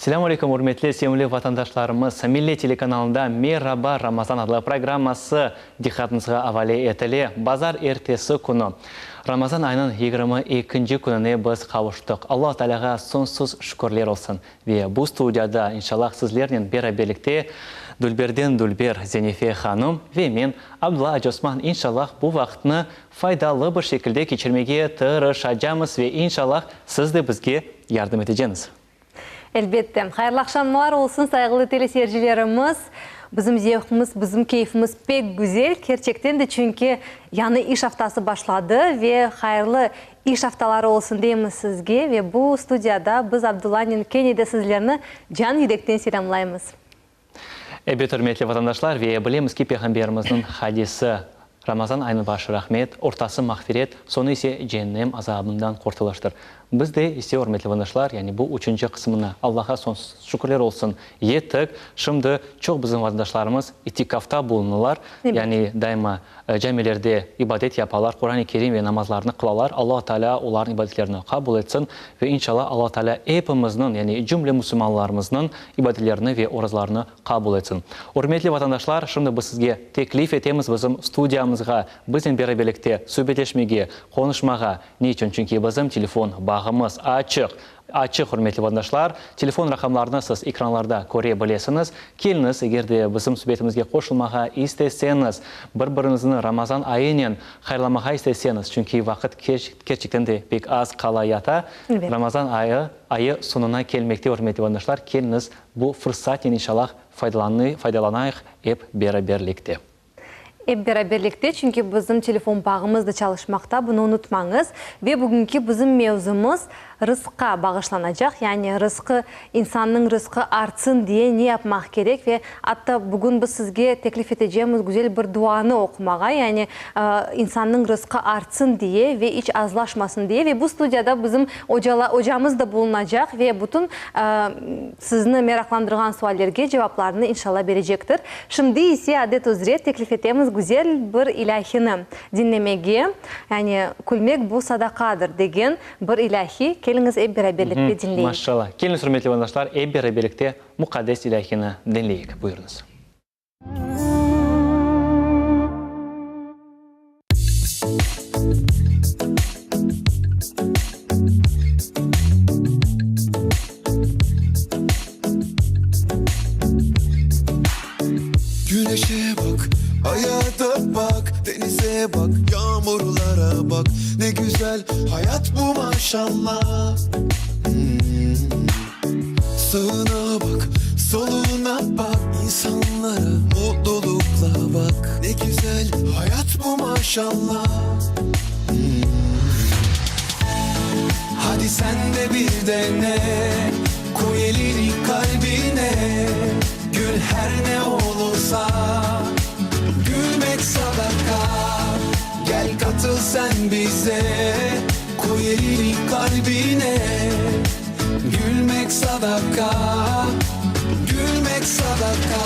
Selâm aleyküm, ürmetli, sevimli vatandaşlarımız! Millet telekanalında Meraba, Ramazan adlı programması diqqatıñızğa avale etile. Bazar ertesi künü, Ramazan ayınıñ 22-nci kününe biz qavuştıq. Alla Taalâğa soñsuz şükürler olsun! Ve bu studiyada, inşallah, sizlernen beraberlikte dülberden dülber Zenife hanım ve men, Abdulla Acıosman, inşallah, bu vaqıtnı faydalı bir şekilde keçirmege tırışacamız ve inşallah, siz de bizge yardım eteceñiz. Elbette. Hayırlı aqşamlar olsun, sayğılı teleseyircilerimiz. Bizim zevqımız, bizim keyfimiz pek güzel, kerçekten de, çünki yañı iş aftası başladı ve hayırlı iş aftaları olsun deymiz sizge ve bu studiyada biz Abdullanen kene de sizlerni can yürekten selâmlaymız. Ebet, ürmetli vatandaşlar, ve bilemiz ki, Peyğamberimizniñ hadisi, Ramazan ayınıñ başı rahmet, ortası mağfiret, soñu ise ceennem azabından qurtulıştır. Biz de ise, ürmetli vatandaşlar, yani bu üçünci qısmına, Allaha soñsuz şükürler olsun, yettik. Şimdi çoq bizim vatandaşlarımız itikafta bulunalar, yani daima Camilerde ibadet yapalar, Quran-ı Kerim ve namazlarını qılalar. Allahu Teala olarnıñ ibadetlerini qabul etsin ve inşallah Allahu Teala epimizniñ, yani cümle musulmanlarımıznıñ ibadetlerini ve orazlarını qabul etsin. Ürmetli vatandaşlar, şimdi biz sizge teklif etemiz bizim studiyamızğa biznen beraberlikte subetleşmege, qonuşmağa. Ne içün? Çünki bizim telefon bağımız açıq. Açıq, ürmetli vatandaşlar, telefon raqamlarını siz ekranlarda köre bilesiñiz. Keliñiz, eger de bizim subetimizge qoşulmağa isteseñiz, bir-biriñizni Ramazan ayınen hayırlamağa isteseñiz, çünki vaqıt kerçekten de pek az qala yata, Ramazan ayı ayı soñuna kelmekte, ürmetli vatandaşlar, keliñiz, bu fırsatnen inşallah faydalanayıq ep beraberlikte. Ep beraberlikte, çünki bizim telefon bağımız da çalışmaqta, bunı unutmañız. Ve bugünki bizim mevzumız rızqqa bağışlanacaq, yani rızqı, insannıñ rızqı artsın diye ne yapmaq kerek ve atta bugün biz sizge teklif etecemiz güzel bir duanı oqumağa, yani insannıñ rızqı artsın diye ve iç azlaşmasın diye. Ve bu studiyada bizim ocamız da bulunacaq ve bütün sizni meraqlandırğan suallerge cevaplarnı inşallah berecektir. Şimdi ise adet üzre teklif etemiz güzel bir ilâhini diñlemege, yani Külmek bu sadaqadır degen bir ilâhi, keliñiz ep beraberlikte diñleyik. Maşallah. Keliñiz, ürmetli vatandaşlar, ep beraberlikte muqaddes ilâhini diñleyik. Buyurıñız. Güneşe baq, ayata baq, denize baq, yağmurlara baq, Ne güzel hayat bu maşallah. Sağına baq, soluna baq, insanlara mutlulukla baq, Ne güzel hayat bu maşallah. Hadi sen de bir dene, koy elini kalbine, Gül her ne olursa, gülmek sadaka. Gel katıl sen bize, koy elini kalbine. Gülmek sadaka, gülmek sadaka.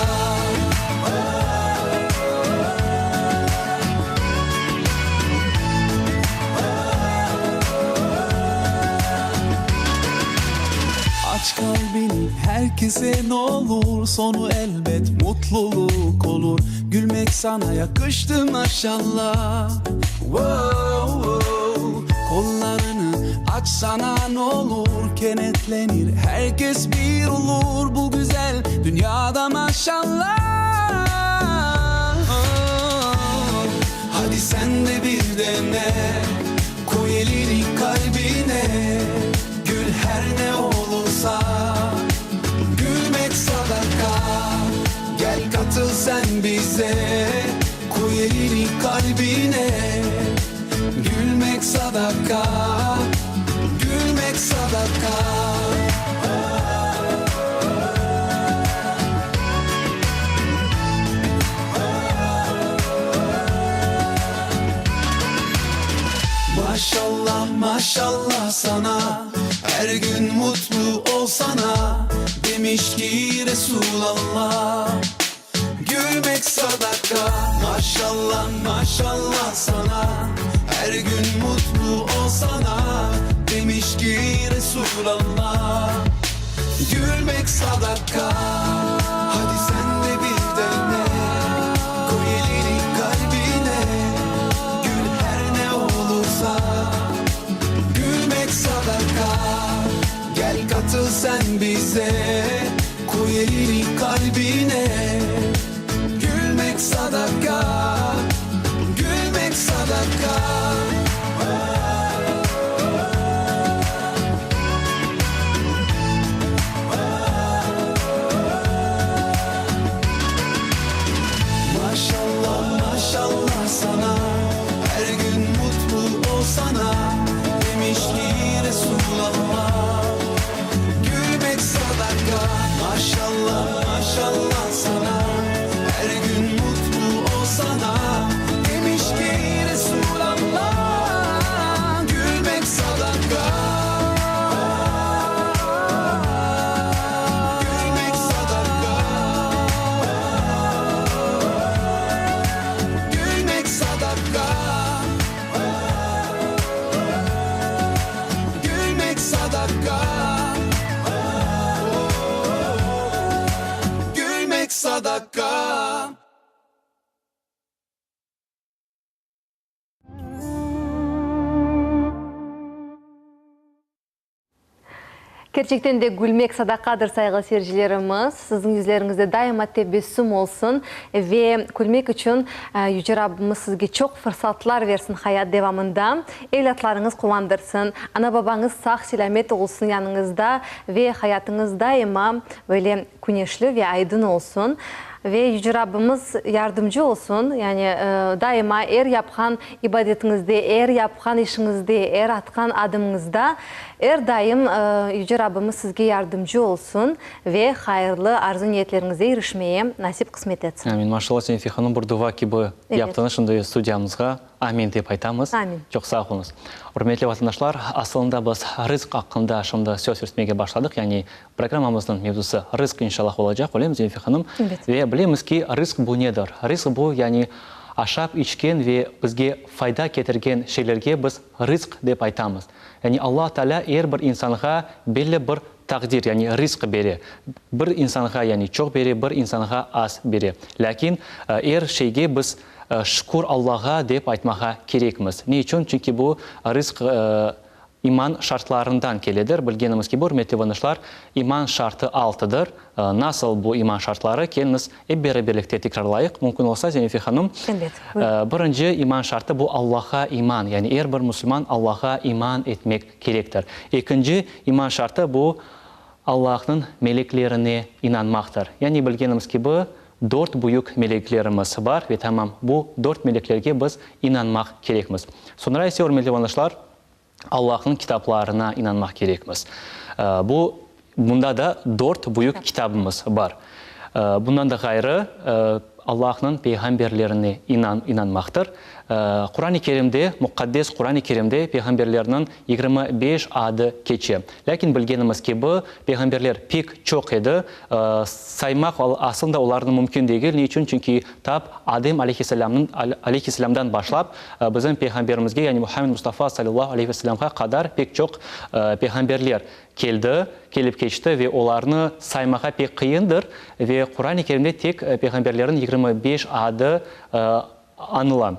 Aç kalbini herkese n'olur, Sonu elbet mutluluk olur. Gülmek sana yakıştı maşallah. Wow, wow. Kollarını açsana n'olur, Kenetlenir herkes bir olur Bu güzel dünyada maşallah. Hadi sen de bir dene, Koy elini kalbine, Gül her ne olursa, Gülmek sadaka. Gel katıl sen bize, Koy elini kalbine, Gülmek sadaka, Gülmek sadaka. Maşallah, maşallah sana, Er gün mutlu olsana, Demiş ki Resulallah. Gülmek sadaka, Maşallah, maşallah sana, Er gün mutlu olsana, Demiş ki Resulallah. Gülmek sadaka Hadi sen de bir dene Koy elini kalbine Gül her ne olursa Gülmek sadaka Gel katıl sen bize Koy elini kalbine Gülmek sadaka Gülmek sadaka Maşallah maşallah sana Her gün mutlu olsana Demiş ki Resulallah Gülmek sadaka Maşallah maşallah sana Her gün mutlu olsana Demiş ki Resulallah Gülmek sadaka Gülmek sadaka Gülmek sadaka Gülmek sadaka Gülmek sadaka. Kerçekten de gülmek sadaqadır, sayğılı seyircilerimiz. Siziñ yüzleriñizde daima tebessüm olsun ve külmek içün Yüce Rabbimiz sizge çoq fırsatlar versin hayat devamında. Evlâtlarıñız quvandırsın, ana-babañız sağ-selâmet olsun yanıñızda ve hayatıñız daima böyle küneşli ve aydın olsun. Ve Yüce Rabbimiz yardımcı olsun, yani daima er yapqan ibadetiñizde, er yapqan işiñizde, er atqan adımıñızda er daim Yüce Rabbimiz sizge yardımcı olsun ve hayırlı arzu-niyetleriñize irişmeye nasip-qısmet etsin. Amin. Maşallah, Zenife hanım, bir dua kibi yaptıñız şimdi studiyamızğa. Amin dep aytamız. Amin. Çoq sağ oluñız. Ürmetli vatandaşlar, asılında biz rızq aqqında şimdi söz yürütmege başladıq, yani Programmamıznıñ mevzusı rızq inşallah olacaq, öylemi, Zenife hanım? Elbet. Ve bilemiz ki, rızq bu nedir? Rızq bu, yani aşap içken ve bizge fayda ketirgen şeylerge biz rızq dep aytamız. Yani Alla Taalâ er bir insanğa belli bir taqdir, yani rızq bere. Bir insanğa yani çoq bere, bir insanğa az bere. Lâkin er şeyge biz şükür Allağa dep aytmağa kerekmiz. Ne içün? Çünki bu rızq İman şartlarından keledir. Bilgenimiz kibi, ürmetli vatandaşlar, iman şartı altıdır. Nasıl bu iman şartları? Keliñiz, ep beraberlikte tekrarlayıq. Mümkün olsa, Zenife hanım. Elbet, buyurın. Birinci iman şartı bu Allaha iman, yani er bir musulman Allaha iman etmek kerektir. Ekinci iman şartı bu Allahnıñ meleklerine inanmaqtır. Yani bilgenimiz kibi, dört büyük meleklerimiz bar ve tamam bu dört meleklerge biz inanmaq kerekmiz. Soñra ise, ürmetli vatandaşlar, Allahnıñ kitaplarına inanmaq kerekmiz. Bu, bunda da dört büyük kitabımız bar. Bundan da ğayrı, Allahnıñ peyğamberlerine inan, inanmaqtır. Quran-ı Kerimde, muqaddes Quran-ı Kerimde peyğamberlerniñ 25 adı keçe. Lâkin bilgenimiz kibi, peyğamberler pek çoq edi. Saymaq aslında olarnı mümkün degil. Ne içün? Çünki tap Adem aleyhisselâmnıñ, aleyhisselâmdan başlap, bizim Peyğamberimizge, yani Muhammed Mustafa salâllahu aleyhi ve selâmğa qadar pek çoq peyğamberler keldi, kelip keçti ve olarnı saymağa pek qıyındır. Ve Quran-ı Kerimde tek peyğamberlerniñ 25 adı añıla.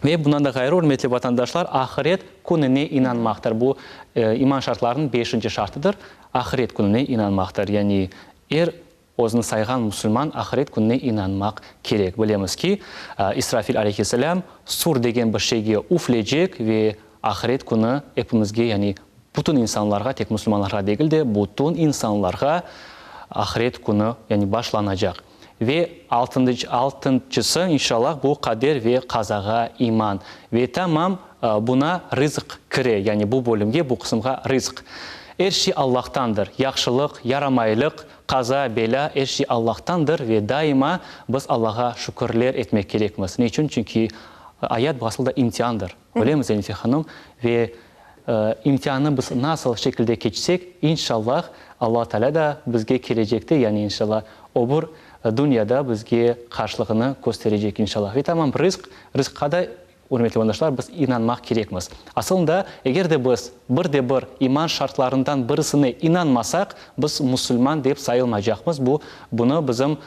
Ve bundan da ğayrı, ürmetli vatandaşlar, ahiret kününe inanmaqtır. Bu, iman şartlarınıñ beşinci şartıdır, ahiret kününe inanmaqtır. Yani er özüni sayğan musulman ahiret kününe inanmaq kerek. Bilemiz ki, İsrafil aleyhisselâm sur degen bir şeyge üflecek ve ahiret künü epimizge, yani bütün insanlarğa, tek musulmanlarğa degil de, bütün insanlarğa ahiret künü, yani başlanacaq. Ve altıncısı, inşallah, bu qader ve qazağa iman. Ve tamam buna rızq kire, yani bu bölümge, bu qısımğa rızq. Er şey Allahtandır, yahşılıq, yaramaylıq, qaza, belâ, er şey Allahtandır ve daima biz Allağa şükürler etmek kerekmiz. Ne içün? Çünki ayat bu asıl da imtiandır. Öylemi, Zenife hanım? Ve imtiannı biz nasıl şekilde keçsek, inşallah, Alla Taalâ da bizge kelecekte, yani inşallah, öbür dünyada bizge qarşılığını kösterecek, inşallah. Ve tamam, rızq, rızqqa da. Ürmetli vatandaşlar, biz inanmaq kerekmiz. Asılında, eger de biz bir de bir iman şartlarından birisine inanmasaq, biz musulman dep sayılmaycaqmız. Bu, bunı bizim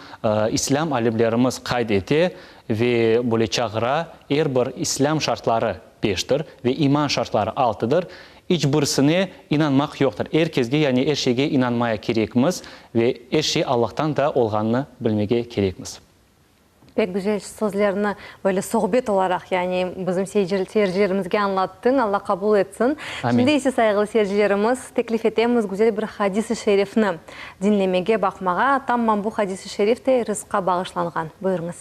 islâm alimlerimiz qayd ete ve böyle çağıra, er bir islâm şartları beştir ve iman şartları altıdır. İç birisine inanmaq yoqtır. Er kesge, yani er şeyge inanmaya kerekmiz ve er şey Allahtan da olğanını bilmege kerekmiz. Pek güzel sözlerni böyle sohbet olaraq, yani bizim seyircilerimizge añlattıñ. Alla qabul etsin. Amin. Şimdi ise, sayğılı seyircilerimiz, teklif etemiz güzel bir hadis-i şerifni diñlemege, baqmağa. Tamam bu hadis-i şerif de rızqqa bağışlanğan. Buyurıñız.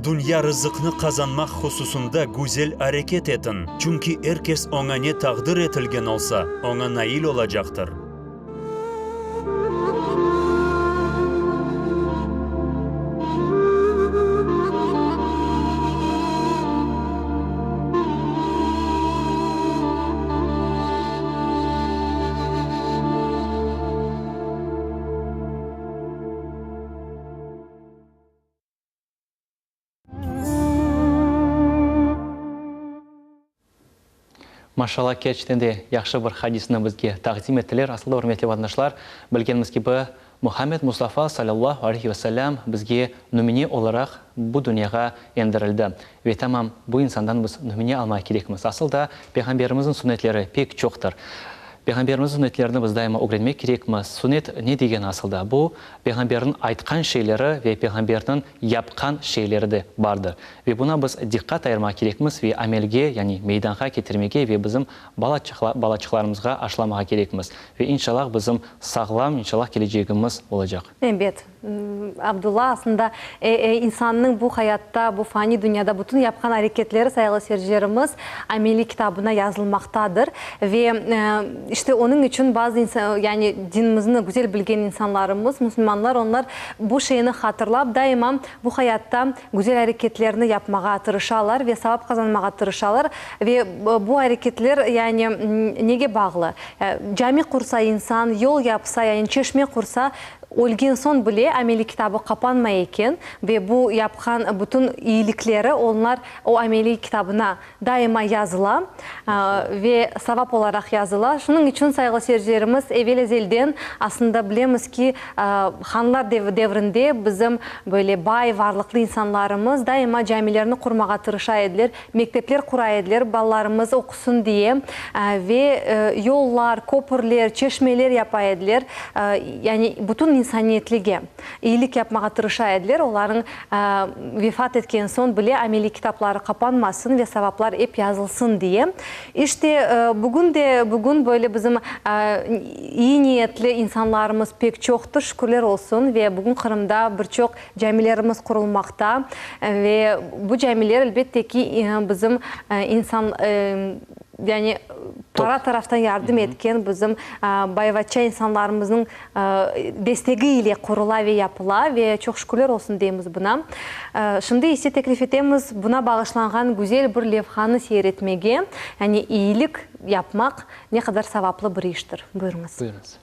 Dünya rızıqnı qazanmaq hususında güzel areket etiñ, çünki er kes oña ne taqdir etilgen olsa, oña nail olacaqtır. Maşallah, kerçekten de yahşı bir hadisni bizge taqdim ettiler. Asılda, ürmetli vatandaşlar, bilgenimiz kibi, Muhammed Mustafa salâllahu aleyhi ve selâm bizge nümüne olaraq bu dünyağa endirildi. Ve tamam bu insandan biz nümüne almaq kerekmiz. Asılda, Peyğamberimizniñ sünnetleri pek çoqtır. Peyğamberimizniñ sünnetlerini biz daima ögrenmek kerekmiz. Sünnet ne degeni asılda? Bu, Peyğamberniñ aytqan şeyleri ve Peyğamberniñ yapqan şeyleri de bardır. Ve buña biz diqqat ayırmaq kerekmiz ve amelge, yani meydanğa ketirmege ve bizim balaçıqlarımızğa aşılamağa kerekmiz. Ve inşallah bizim sağlam, inşallah kelecegimiz olacaq. Ebet, Abdulla, aslında, insannıñ bu hayatta, bu fani dünyada bütün yapqan areketleri, sayğılı seyircilerimiz, ameliy kitabına yazılmaqtadır. Ve, işte, onıñ içün bazı insan, yani dinimizni güzel bilgen insanlarımız, musulmanlar, onlar bu şeyni hatırlap, daima bu hayatta güzel areketlerni yapmağa tırışalar ve savap qazanmağa tırışalar. Ve bu areketler, yani, nege bağlı? Cami qursa insan, yol yapsa, yani çeşme qursa, ölgen soñ bile ameliy kitabı qapanmay eken ve bu yapqan bütün iyilikleri onlar o ameliy kitabına daima yazıla ve savap olaraq yazıla. Şunıñ içün, sayğılı seyircilerimiz, evel-ezelden aslında bilemiz ki, hanlar devrinde bizim böyle bay, varlıqlı insanlarımız daima camilerni qurmağa tırışa ediler, mektepler qura ediler, balalarımız oqusın diye, ve yollar, köpürler, çeşmeler yapa ediler, yani bütün insaniyetlige iyilik yapmağa tırışa ediler, olarıñ vefat etken soñ bile ameliy kitapları qapanmasın ve savaplar ep yazılsın diye. İşte, bugün de, bugün böyle bizim iyi niyetli insanlarımız pek çoqtır, şükürler olsun, ve bugün Qırımda bir çoq camilerimiz qurulmaqta ve bu camiler, elbette ki, bizim insan, yani para taraftan yardım etken bizim bayvatça insanlarımıznıñ destegi ile qurula ve yapıla ve çoq şükürler olsun deymiz buna. Şimdi ise teklif etemiz buna bağışlanğan güzel bir levhanı seyir etmege, yani iyilik yapmaq ne qadar savaplı bir iştir. Buyurıñız. Buyurıñız.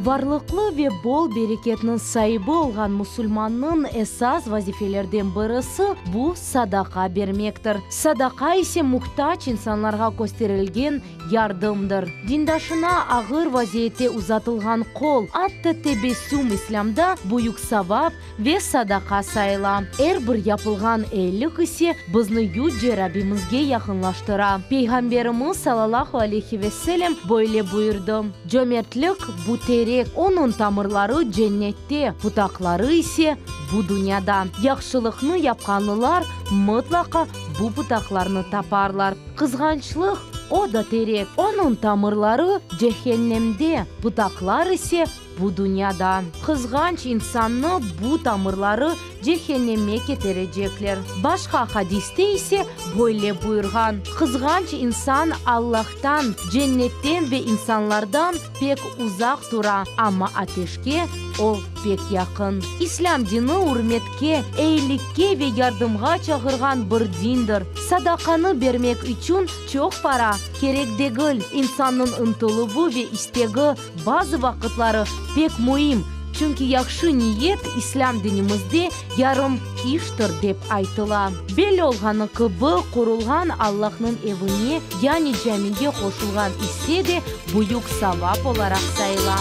Varlıqlı ve bol bereketniñ saibi olğan musulmannıñ esas vazifelerden birisi, bu sadaqa bermektir. Sadaqa ise muhtac insanlarğa kösterilgen yardımdır. Dindaşına ağır vaziyette uzatılğan qol, atta tebessüm İslâmda büyük savap ve sadaqa sayıla. Er bir yapılğan eyilik ise bizni Yüce Rabbimizge yaqınlaştıra. Peyğamberimiz salâlâhu aleyhi ve sellem böyle buyurdı, Cömertlik, bu terek, onıñ tamırları cennette, putaqları ise bu dünyada. Yahşılıqnı yapqanlılar mıtlaqa bu putaqlarnı taparlar. Qızğançlıq, o da terek, onıñ tamırları cehennemde, putaqlar ise bu dünyada. Qızğanç insannı bu tamırları. Cehenneme keterecekler. Başqa hadiste ise böyle buyurğan, Qızğanç insan Allahtan, cennetten ve insanlardan pek uzaq tura, amma ateşke o pek yaqın. İslâm dini ürmetke, eyilikke ve yardımğa çağırğan bir dindir. Sadaqanı bermek içün çoq para kerek degil, insannıñ ıntıluvı ve istegi bazı vaqıtları pek müim, çünki yahşı niyet İslâm dinimizde yarım iştir dep aytıla. Belli olğanı kibi, qurulğan Allahnıñ evine, yani camige qoşulğan isse de büyük savap olaraq sayıla.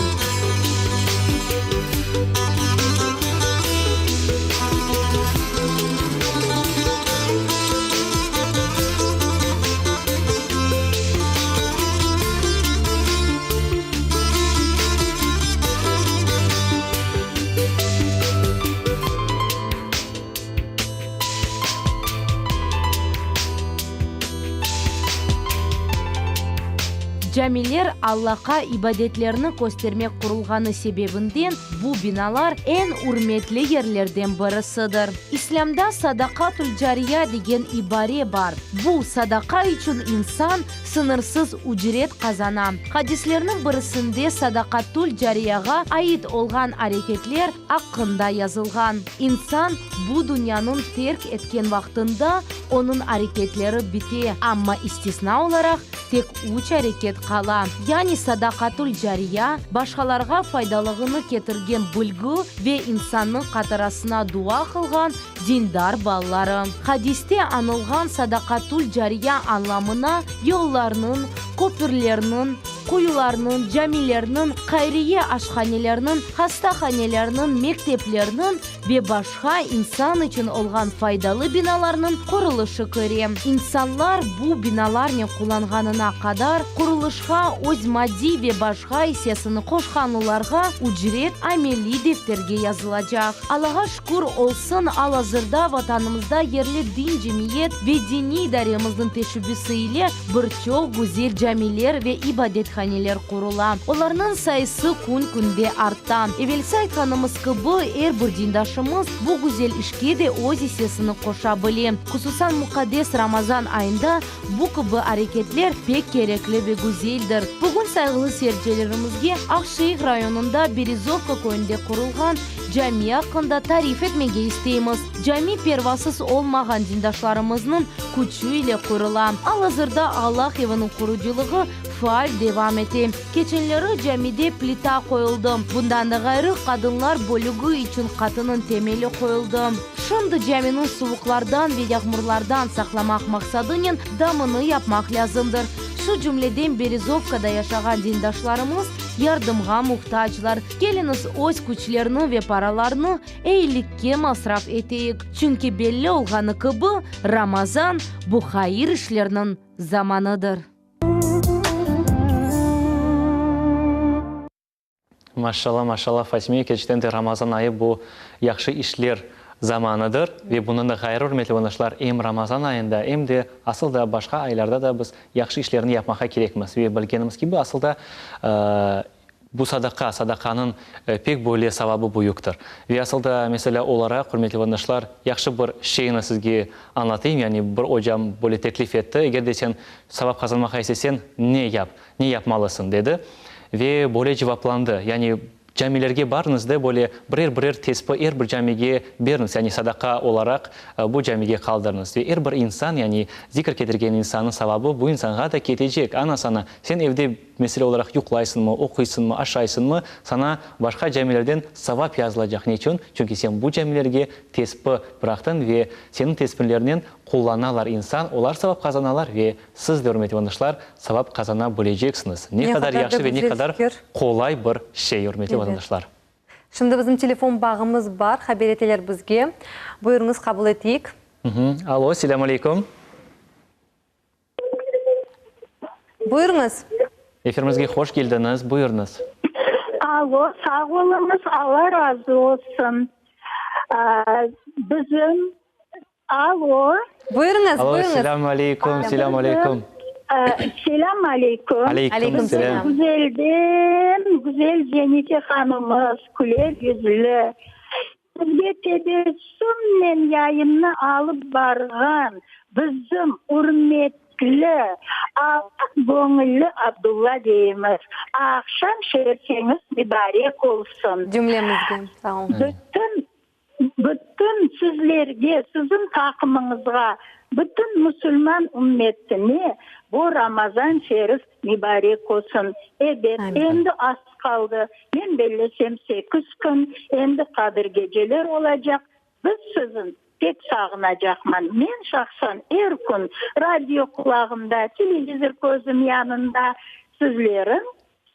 Camiler Allaqa ibadetlerni köstermek qurulğanı sebebinden bu binalar eñ ürmetli yerlerden birisidir. İslâmda sadaqatül cariya degen ibare bar. Bu sadaqa içün insan sıñırsız ücret qazana. Hadislerniñ birisinde sadaqatül cariyağa ait olğan areketler aqqında yazılğan. İnsan bu dünyanıñ terk etken vaqtında onıñ areketleri bite, amma istisna olaraq tek üç areket qala, yani sadaqatül cariya, başqalarğa faydalığını ketirgen bilgi ve insannıñ hatırasına dua qılğan dindar balaları. Hadiste añılğan sadaqatül cariya añlamına yollarnıñ, köpürlerniñ, quyularnıñ, camilerniñ, hayriye aşhanelerniñ, hastahanelerniñ, mekteplerniñ ve başqa insan içün olğan faydalı binalarnıñ qurulışı kire. İnsanlar bu binalarnen qullanğanına qadar qurulışqa öz maddiy ve başqa issesini qoşqanlarğa ücret ameliy defterge yazılacaq. Allağa şükür olsun, al-azırda Vatanımızda yerli din cemiyet ve diniy idaremizniñ teşebbüsi ile bir çoq güzel camiler ve ibadethaneler qurula. Olarnıñ sayısı kün-künde arta. Evelsi aytqanımız kibi, er bir dindaşımız bu güzel işke de öz issesini qoşa bile. Hususan muqaddes Ramazan ayında bu kibi areketler pek kerekli ve güzeldir. Bugün sayğılı seyircilerimizge Aqşeyh rayonında Berezovka köyünde qurulğan cami aqqında tarif etmege isteymiz. Cami pervasız olmağan dindaşlarımıznıñ küçü ile qurula. Al-azırda Allah eviniñ qurucılığı faal devam ete. Keçenleri camide plita qoyuldı. Bundan da ğayrı, qadınlar bölügi içün qatınıñ temeli qoyuldı. Şimdi caminiñ suvuqlardan ve yağmurlardan saqlamaq maqsadınen damını yapmaq lâzimdir. Şu cümleden Berezovkada yaşağan dindaşlarımız yardımğa muhtaclar. Keliñiz öz küçlerni ve paralarnı eyilikke masraf eteyik, çünki belli olğanı kibi, Ramazan, bu hayır işlerniñ zamanıdır. Maşallah, maşallah, Fatime, kerçekten de Ramazan ayı bu yahşı işler zamanıdır. Ve bundan da ğayrı, ürmetli vatandaşlar, em Ramazan ayında, em de asıl da başqa aylarda da biz yahşı işlerni yapmağa kerekmiz. Ve bilgenimiz kibi, asıl da bu sadaqa, sadaqanıñ pek böyle savabı büyüktir. Ve asıl da, meselâ olaraq, ürmetli vatandaşlar, yahşı bir şeyni sizge añlatayım, yani bir ocam böyle teklif etti, eger de sen savap qazanmağa isteseñ, ne yap? Ne yapmalısıñ? dedi. Ve böyle cevaplandı, yani camilerge barıñız da, böyle birer-birer tespi er bir camige beriñiz, yani sadaqa olaraq bu camige qaldırıñız. Ve er bir insan, yani zikr ketirgen insannıñ savabı bu insanğa da ketecek. Ana sana, sen evde, mesele olaraq, yuqlaysıñmı, oquysıñmı, aşaysıñmı, sana başqa camilerden savap yazılacaq. Neçün? Çünki sen bu camilerge tespi bıraqtıñ ve seniñ tespinlernen qullanalar insan, olar savap qazanalar ve Siz de, ürmetli vatandaşlar, savap qazana bileceksiñiz. Ne qadar yahşı ve ne qadar qolay bir şey, ürmetli vatandaşlar. Şimdi bizim telefon bağımız bar, haber eteler bizge. Buyurıñız, qabul eteyik. Alo, selâm aleyküm. Buyurıñız. Efirimizge hoş keldiñiz, buyurıñız. Alo, sağ oluñız, Alla razı olsun. Bizim Alo. Buyurıñız, Alo, buyurıñız. selâm aleyküm, selâm aleyküm. Selâm aleyküm. Aleyküm selâm. Güzelden güzel Zenife hanımız, küler yüzlü. Sizge tebessümnen yayınnı alıp barğan bizim ürmetli, aq göñülli Abdulla beyimiz, aqşam şerifeñiz mübarek olsun! Cümlemizge, sağ olun. Bütün, bütün sizlerge, siziñ taqımıñızğa, bütün musulman ümmetine bu Ramazan şerif mübarek olsun! Ebet, endi az qaldı. Men bellesem, sekiz kün, endi Qadir geceler olacaq, biz siziñ pek sağınacaqman. Men şahsan er kün radio qulağımda, televizor közüm yanında sizleriñ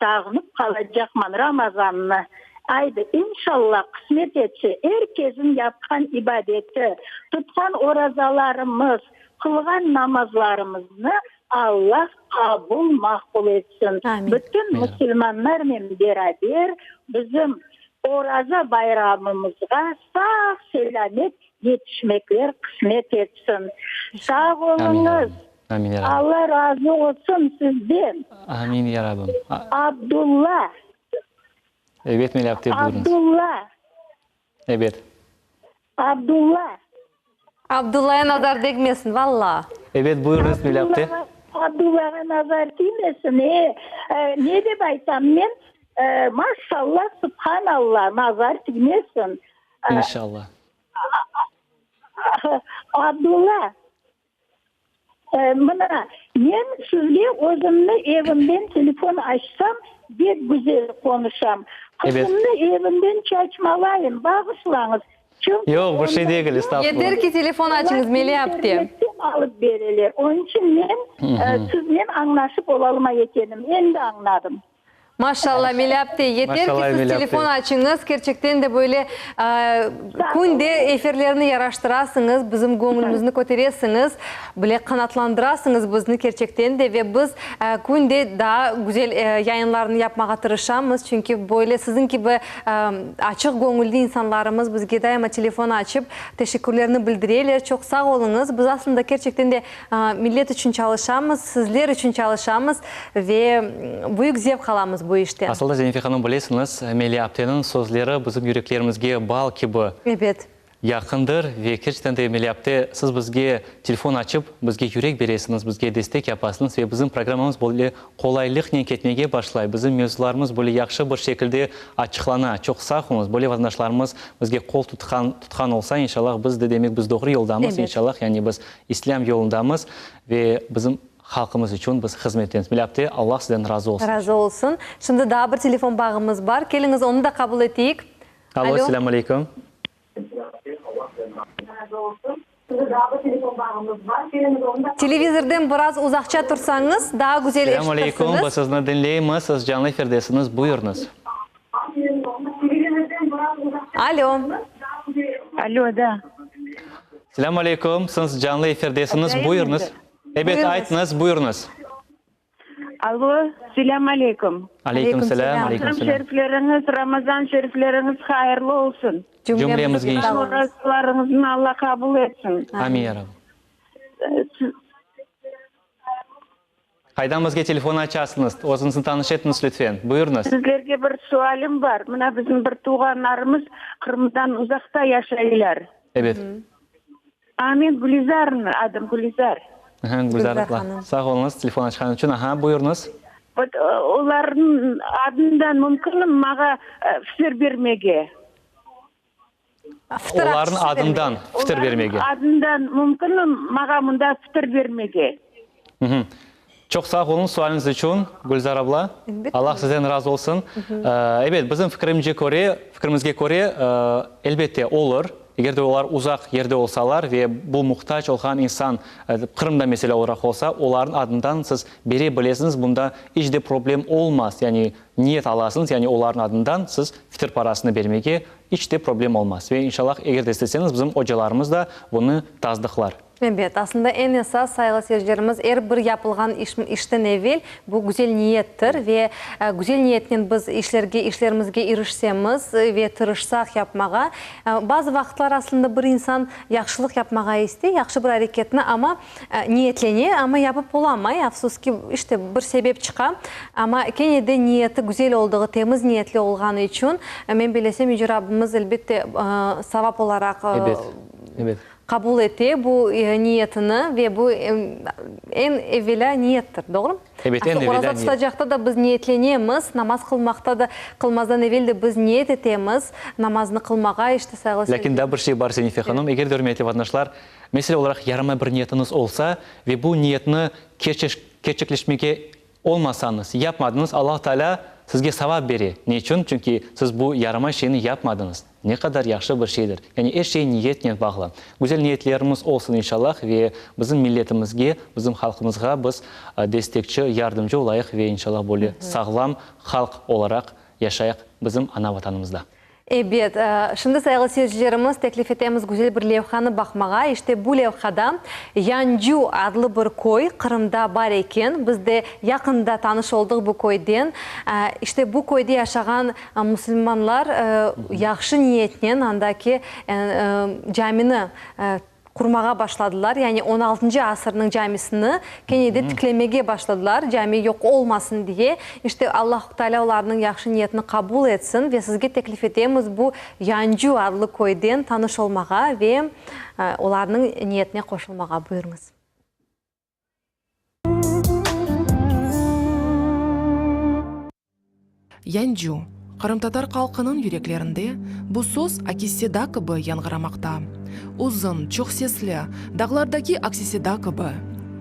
sağınıp qalacaqman Ramazannı. Aydı, inşallah, qısmet etse, er keziñ yapqan ibadeti, tutqan orazalarımız, qılğan namazlarımıznı Allah qabul maqbul etsin. Bütün musulmanlarnen beraber bizim Oraza bayramımızğa sağ-selâmet yetişmekler qısmet etsin. Sağ oluñız. Alla razı olsun sizden. Amin, ya Rabbim. Abdulla. Ebet, Melih apte, buyurıñız. Abdulla. Ebet. Abdulla. Abdullaya nazar degmesin, valla. Ebet, buyurıñız, Melih apte. Abdullağa nazar tiymesin, e, ne dep aytam men, maşallah, subhanallah, nazar tiymesin. İnşallah. Abdulla. Mına, men sizge özümni evimden telefon açsam, bek güzel qonuşam. Qızımnı evinden çaçmalayım, bağışlañız, çünki Yoq, bir şey degil, estağfurullah. Yeter ki, telefon açıñız, Meliya apte. İnternetten alıp bereler. Onıñ içün men siznen añlaşıp olalmay ekenim. Endi añladım. Maşallah, Melih apte, yeter ki siz telefon açıñız, kerçekten de böyle künde efirlerni yaraştırasıñız, bizim göñlümizni köteresiñiz, bile qanatlandırasıñız bizni kerçekten de ve biz künde daa güzel yayınlarnı yapmağa tırışamız, çünki böyle siziñ kibi açıq göñülli insanlarımız bizge daima telefon açıp teşekkürlerini bildireler, çoq sağ oluñız, biz aslında kerçekten de Millet içün çalışamız, sizler içün çalışamız ve büyük zevq alamız bu işten. Asılda, Zenife hanım, bilesiñiz, Melih apteniñ sözleri bizim yüreklerimizge bal kibi Ebet. yaqındır ve kerçekten de, Melih apte, siz bizge telefon açıp, bizge yürek beresiñiz, bizge destek yapasıñız ve bizim programmamız böyle qolaylıqnen ketmege başlay, bizim mevzularımız böyle yahşı bir şekilde açıqlana. Çoq sağ oluñız, böyle vatandaşlarımız bizge qol tutqan tutqan olsa, inşallah, biz de, demek, biz doğru yoldamız, Ebet. inşallah, yani biz İslâm yolundamız ve bizim halqımız içün biz hızmet etemiz. Melih apte, Allah sizden razı olsun. Razı olsun. Şimdi daa bir telefon bağımız bar. Keliñiz, onı da qabul eteyik. Alo, Alo. selâm aleyküm. Televizordan biraz uzaqça tursañız, daa güzel Selâm aleyküm, eşitirsiñiz. biz sizni diñleymiz, siz canlı efirdesiñiz, buyurıñız. Alo. Alo, da. Selâm aleyküm, siz canlı efirdesiñiz, buyurıñız. Ebet, aytıñız, buyurıñız. Alo, selâm aleyküm. Aleyküm selâm, aleyküm Bayram selâm. şerifleriñiz, Ramazan şerifleriñiz hayırlı olsun. Cümlemizge inşallah. Orazalarıñıznı Alla qabul etsin. Amin, ya Rabbi. Qaydan bizge telefon açasıñız? Özüñizni tanış etiñiz, lütfen. Buyurıñız. Sizlerge bir sualim bar. Mına bizim bir tuvğanlarımız Qırımdan uzaqta yaşaylar. Ebet. A, men Gülizarnı, adım Gülizar. Aha, Gülizar abla. Sağ oluñız, telefon açqan içün. Aha, buyurıñız. Vot, olarnıñ adından mümkünmi maña fitir bermege? Olarnıñ adından fitir bermege. Olarnıñ adından mümkünmi maña mında fitir bermege? Çoq sağ oluñ sualiñiz içün, Gülzar abla. Allah sizden razı olsun. Ebet, bizim fikrimce köre, fikrimizge köre, elbette, olur. Eger de olar uzaq yerde olsalar ve bu muhtac olğan insan Qırımda mesele olaraq olsa, olarnıñ adından siz bere bilesiñiz, bunda iç de problem olmaz. Yani niyet alasıñız, yani olarnıñ adından siz fitir parasını bermege iç de problem olmaz. Ve inşallah, eger de isteseñiz, bizim ocalarımız da bunı tasdıqlar. Ebet, aslında eñ esas, sayğılı seyircilerimiz, er bir yapılğan iş, işten evel bu güzel niyettir ve güzel niyetnen biz işlerge, işlerimizge irişsemiz ve tırışsaq yapmağa, bazı vaqıtlar aslında bir insan yahşılıq yapmağa istey, yahşı bir areketni, amma niyetlene, amma yapıp olamay, afsus ki, işte, bir sebep çıqa, amma kene de niyeti güzel olduğı, temiz niyetli olğanı içün, men bilesem, Yüce Rabbimiz, elbette, savap olaraq Ebet, ebet. Qabul ete bu niyetini ve bu eñ evelâ niyettir, doğrumı? Ebet, eñ evelâ Oraza niyet. tutacaqta da biz niyetlenemiz, namaz qılmaqta da, qılmazdan evel de biz niyet etemiz namaznı qılmağa, işte, sayğılı Lâkin seyirciler. daa bir şey bar, Zenife hanım, eger de ürmetli vatandaşlar, mesele olaraq yaramay bir niyetiñiz olsa ve bu niyetni kerçekleşmege Olmasañız, yapmadıñız, Alla Taalâ sizge savap bere. Ne içün? Çünki siz bu yaramay şeyni yapmadıñız. Ne qadar yahşı bir şeydir. Yani er şey niyetnen bağlı. Güzel niyetlerimiz olsun inşallah ve bizim milletimizge, bizim halqımızğa biz destekçi, yardımcı olayıq ve inşallah böyle sağlam halq olaraq yaşayıq bizim ana Vatanımızda. Ebet, şimdi, sayğılı seyircilerimiz, teklif etemiz güzel bir levhanı baqmağa. İşte bu levhada Yancu adlı bir köy Qırımda bar eken. Biz de yaqında tanış oldıq bu köyden. İşte bu köyde yaşağan musulmanlar yahşı niyetnen andaki camini qurmağa başladılar, yani on altıncı asırnıñ camisini kene de tiklemege başladılar, cami yoq olmasın diye. İşte, Allahu Teala olarnıñ yahşı niyetini qabul etsin ve sizge teklif etemiz bu Yancu adlı köyden tanış olmağa ve olarnıñ niyetine qoşulmağa. Buyurıñız. Yancu, qırımtatar halqınıñ yüreklerinde bu söz akisseda kibi yañğıramaqta. Uzun, çoq sesli, dağlardaki aksiseda kibi.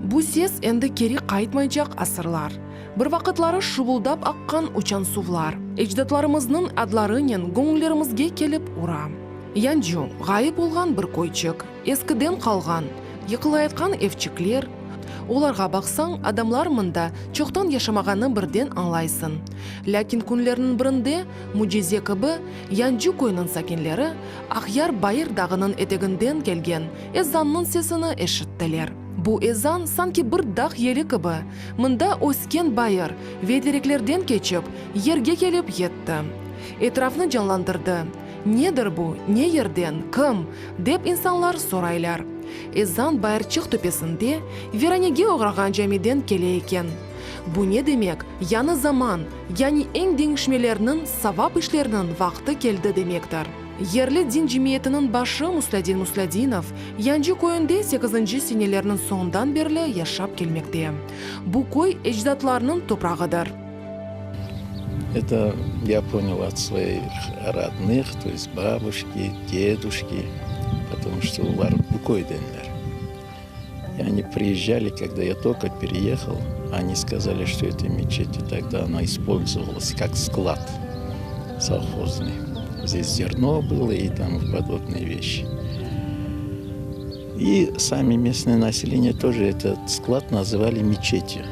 Bu ses endi keri qaytmaycaq asırlar, bir vaqıtları şuvuldap aqqan uçan suvlar, ecdatlarımıznıñ adlarınen göñüllerimizge kelip ura. Yancu, ğayıp olğan bir köyçik, eskiden qalğan, yıqılayatqan evçikler, Olarğa baqsañ, adamlar mında çoqtan yaşamağanı birden añlaysıñ. Lâkin künlerniñ birinde, mücize kibi, Yancu köyüniñ sakinleri Aqyar Bayır dağınıñ eteginden kelgen ezannıñ sesini eşittiler. Bu ezan sanki bir dağ yeli kibi, mında ösken bayır ve tereklerden keçip, yerge kelip yetti. Etrafnı canlandırdı. Nedir bu, ne yerden, kim? dep insanlar soraylar. Ezan bayırçıq töpesinde viranege oğrağan camiden kele eken. Bu ne demek, yañı zaman, yani eñ deñişmelerniñ, savap işlerniñ vaqtı keldi demektir. Yerli din cemiyetiniñ başı Muslâdin Muslâdinov Yancı köyünde sekizinci senelerniñ soñundan berli yaşap kelmekte. Bu köy ecdatlarnıñ toprağıdır. Это я понял от своих родных, то есть бабушки, дедушки, потому что olar bu köydenler. И они приезжали, когда я только переехал, они сказали, что эта мечеть, и тогда она использовалась как склад совхозный. Здесь зерно было и тому подобные вещи. И сами местное население тоже этот склад называли мечетью.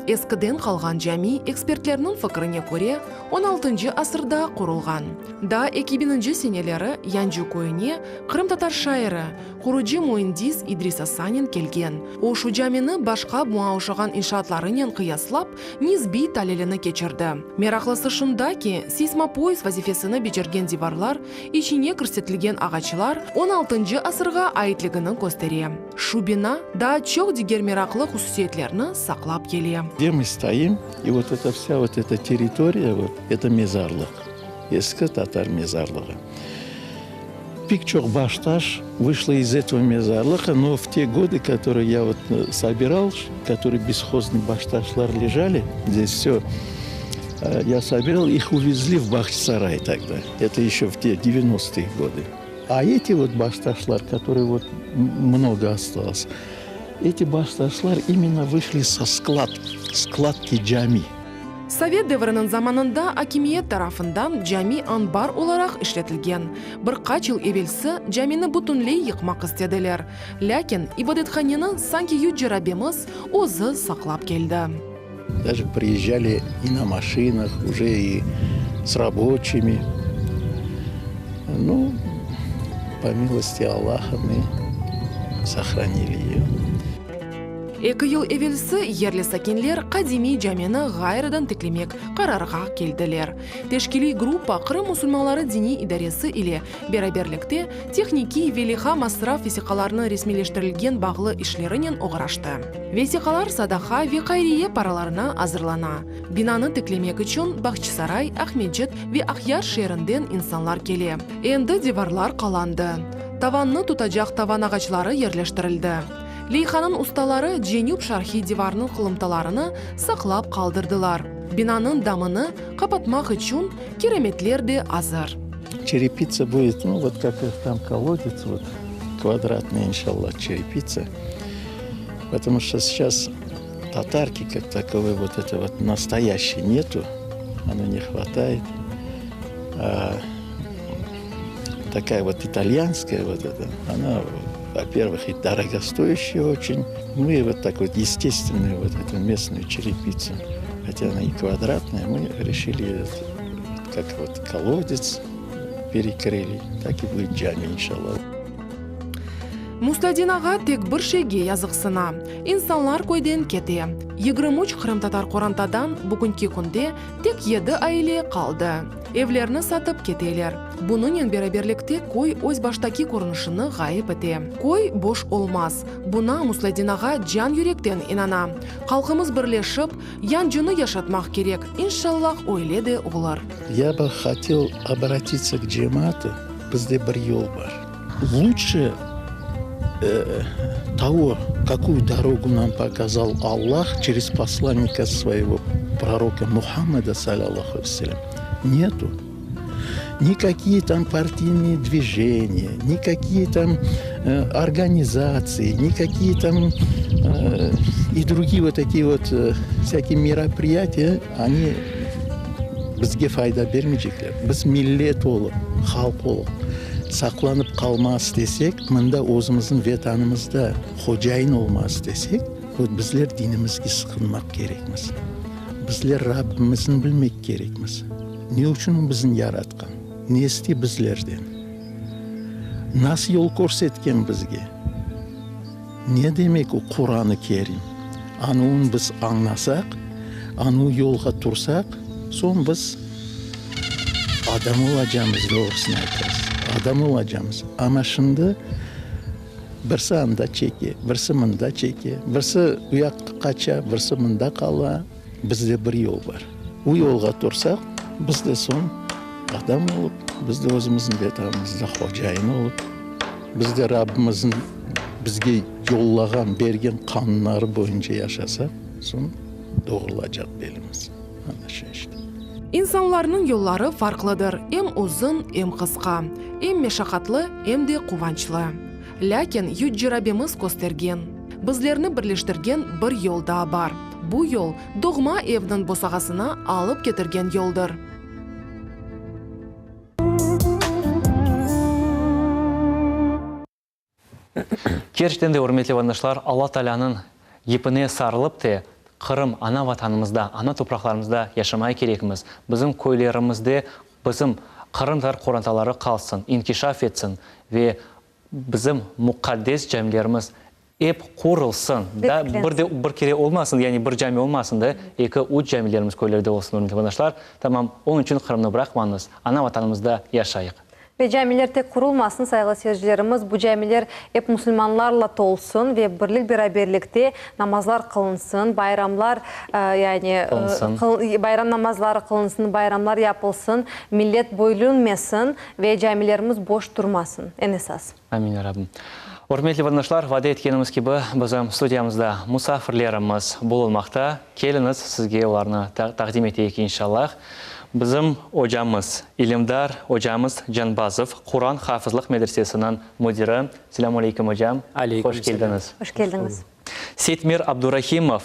Eskiden qalğan cami, ekspertlerniñ fikrine köre, on altıncı asırda qurulğan. Daa eki biñinci seneleri Yancı köyüne qırımtatar şairi, qurucı müendis İdris Asanin kelgen. O, şu camini başqa buña oşağan inşaatlarınen qıyaslap, nisbiy talilini keçirdi. Meraqlısı şunda ki, seysmopoyez vazifesini becergen divarlar, içine kirsetilgen ağaçlar on altıncı asırğa aitligini köstere. Şu bina daa çoq diger meraqlı hususiyetlerni saqlap kele. Gde mı stoim, i vot eta vsâ vot eta territoriya vot, eto mezarlıq, eski tatar mezarlığı. Pek çoq baştaş vışlo iz etogo mezarlıqa, no v te godı, kotorıye ya vot sobiral, kotorıye beshoznıy baştaşlar lejali, zdes vsö ya sobiral, ih uvezli v Bağçasaray togda, eto eşö v te devyanostoye godı. A eti vot baştaşlar, kotorıye vot mnogo ostalos, eti baştaşlar imенно vışli so sklad, skladki cami. Sovet devriniñ zamanında akimiyet tarafından cami anbar olaraq işletilgen. Bir qaç yıl evelsi camini bütünley yıqmaq istediler. Lâkin ibadethaneni sanki Yüce Rabbimiz özü saqlap keldi. Daje priyezzali i na maşinah, uje i s raboçimi. Nu, po milosti Allaha mı. Sahranili ее. Eki yıl evelsi yerli sakinler qadimiy camini ğayrıdan tiklemek qararğa keldiler. Teşkiliy gruppa Qırım musulmanları diniy idaresi ile beraberlikte tehnikiy ve leyha masraf vesiqalarını resmiyleştirilgen bağlı işlerinen oğraştı. Vesiqalar sadaqa ve hayriye paralarına azırlana. Binanı tiklemek içün Bağçasaray, Aqmescit ve Aqyar şeerinden insanlar kele. Endi divarlar qalandı. Tavannı tutacaq tavan ağaçları yerleştirildi. Leyhanıñ ustaları cenüp-şarhiy divarnıñ qılımtalarını saqlap qaldırdılar. Binanıñ damını qapatmaq içün kiremitler de azır. Çerepitsa будет, nu, vot kak tam kolodец, vot, kvadratnaya, inşallah, çerepitsa, potomu çto seyças tatarki kak takovoy vot eto vot nastoyaşçey netu, ono ne hvatayet, a takaya vot italyanskaya vot eto, ona, vo-pervıh, i dorogostoyaşçaya oçen, nu i vot tak vot estestvennuyu vot etu mestnuyu çerepitsu, hotâ ona i kvadratnaya, mı reşili kak vot kolodets perekrıli, tak i budet cami, inşallah. Mustadin ağa tek bir şeyge yazıqsına, insanlar köyden kete. 23 qırımtatar qorantadan bugünki künde tek yedi aile qaldı. Evlerni satıp keteler. Bunıñen beraberlikte köy öz baştaki körünişini ğayıp ete. Köy boş olmaz. Buna Musladin ağa can-yürekten inana. Halqımız birleşip, yancını yaşatmaq kerek, inşallah öyle de olur. Ya bı hotel obratitsa k cemaatı, bizde bir yol bar. Luçe togo, kakuyu dorogu nam pokazal Allah çerez poslannika svoego proroka Muhammeda salâllahu aleyhi ve selem, netu. Nikakiye tam partiynıye dvijeniya, nikakiye tam organizatsiyi, nikakiye tam i drugiye vot takiye vot vsâkiye meropriyatiya, oni bizge fayda bermeycekler. Biz millet olıp, halq olıp saqlanıp qalmaq istesek, mında özümizniñ Vetanımızda hocayın olmaq istesek, vot bizler dinimizge sıqınmaq kerekmiz. Bizler Rabbimizni bilmek kerekmiz. Ne içün o bizni yaratqan? Ne istey bizlerden? Nasıl yol körsetken bizge? Ne demek o Quran-ı Kerim? Anuvın biz añlasaq, anuv yolğa tursaq, soñ biz adam olacamız, doğrusını aytırız, adam olacamız. Amma şimdi birisi anda çeke, birisi mında çeke, birisi u yaqqa qaça, birisi mında qala. Bizde bir yol bar. U yolğa tursaq, biz de soñ adam olıp, biz de özümizniñ Vetanımızda hocayın olıp, biz de Rabbimizniñ bizge yollağan, bergen qanunları boyunca yaşasaq, soñ doğrulacaq belimiz. Ana şu işte. İnsanlarnıñ yolları farqlıdır, em uzun, em qısqa, em meşaqatlı, em de quvançlı. Lâkin Yüce Rabbimiz köstergen, bizlerni birleştirgen bir yol daa bar. Bu yol, doğma evniñ bosağasına alıp ketirgen yoldır. Kerçekten de, ürmetli vatandaşlar, Alla Taalânıñ yipine sarılıp te, Qırım, ana Vatanımızda, ana topraqlarımızda yaşamaya kerekmiz. Bizim köylerimizde bizim qırımtatar qorantaları qalsın, inkişaf etsin ve bizim muqaddes camilerimiz Ep qurulsın. Da, bir de bir kere olmasın, yani bir cami olmasın da, eki, üç camilerimiz köylerde olsun, ürmetli vatandaşlar. Tamam, onıñ içün Qırımnı bıraqmañız, ana Vatanımızda yaşayıq. Ve camiler tek qurulmasın, sayğılı seyircilerimiz, bu camiler ep musulmanlarla tolsun ve birlik-beraberlikte namazlar qılınsın, bayramlar, yani, bayram namazları qılınsın, bayramlar yapılsın, millet bölünmesin ve camilerimiz boş turmasın, eñ esas. Amin, ya Rabbim. Ürmetli vatandaşlar, vade etkenimiz kibi, bizim studiyamızda musafirlerimiz bulunmaqta. Keliñiz, sizge olarnı taqdim eteyik, inşallah. Bizim ocamız, ilimdar ocamız Canbazov, Quran hafızlıq medresesiniñ müdiri. Selâmü aleyküm, ocam. Aleyküm Hoş keldiñiz. Hoş keldiñiz. Seytmir Abdurahimov,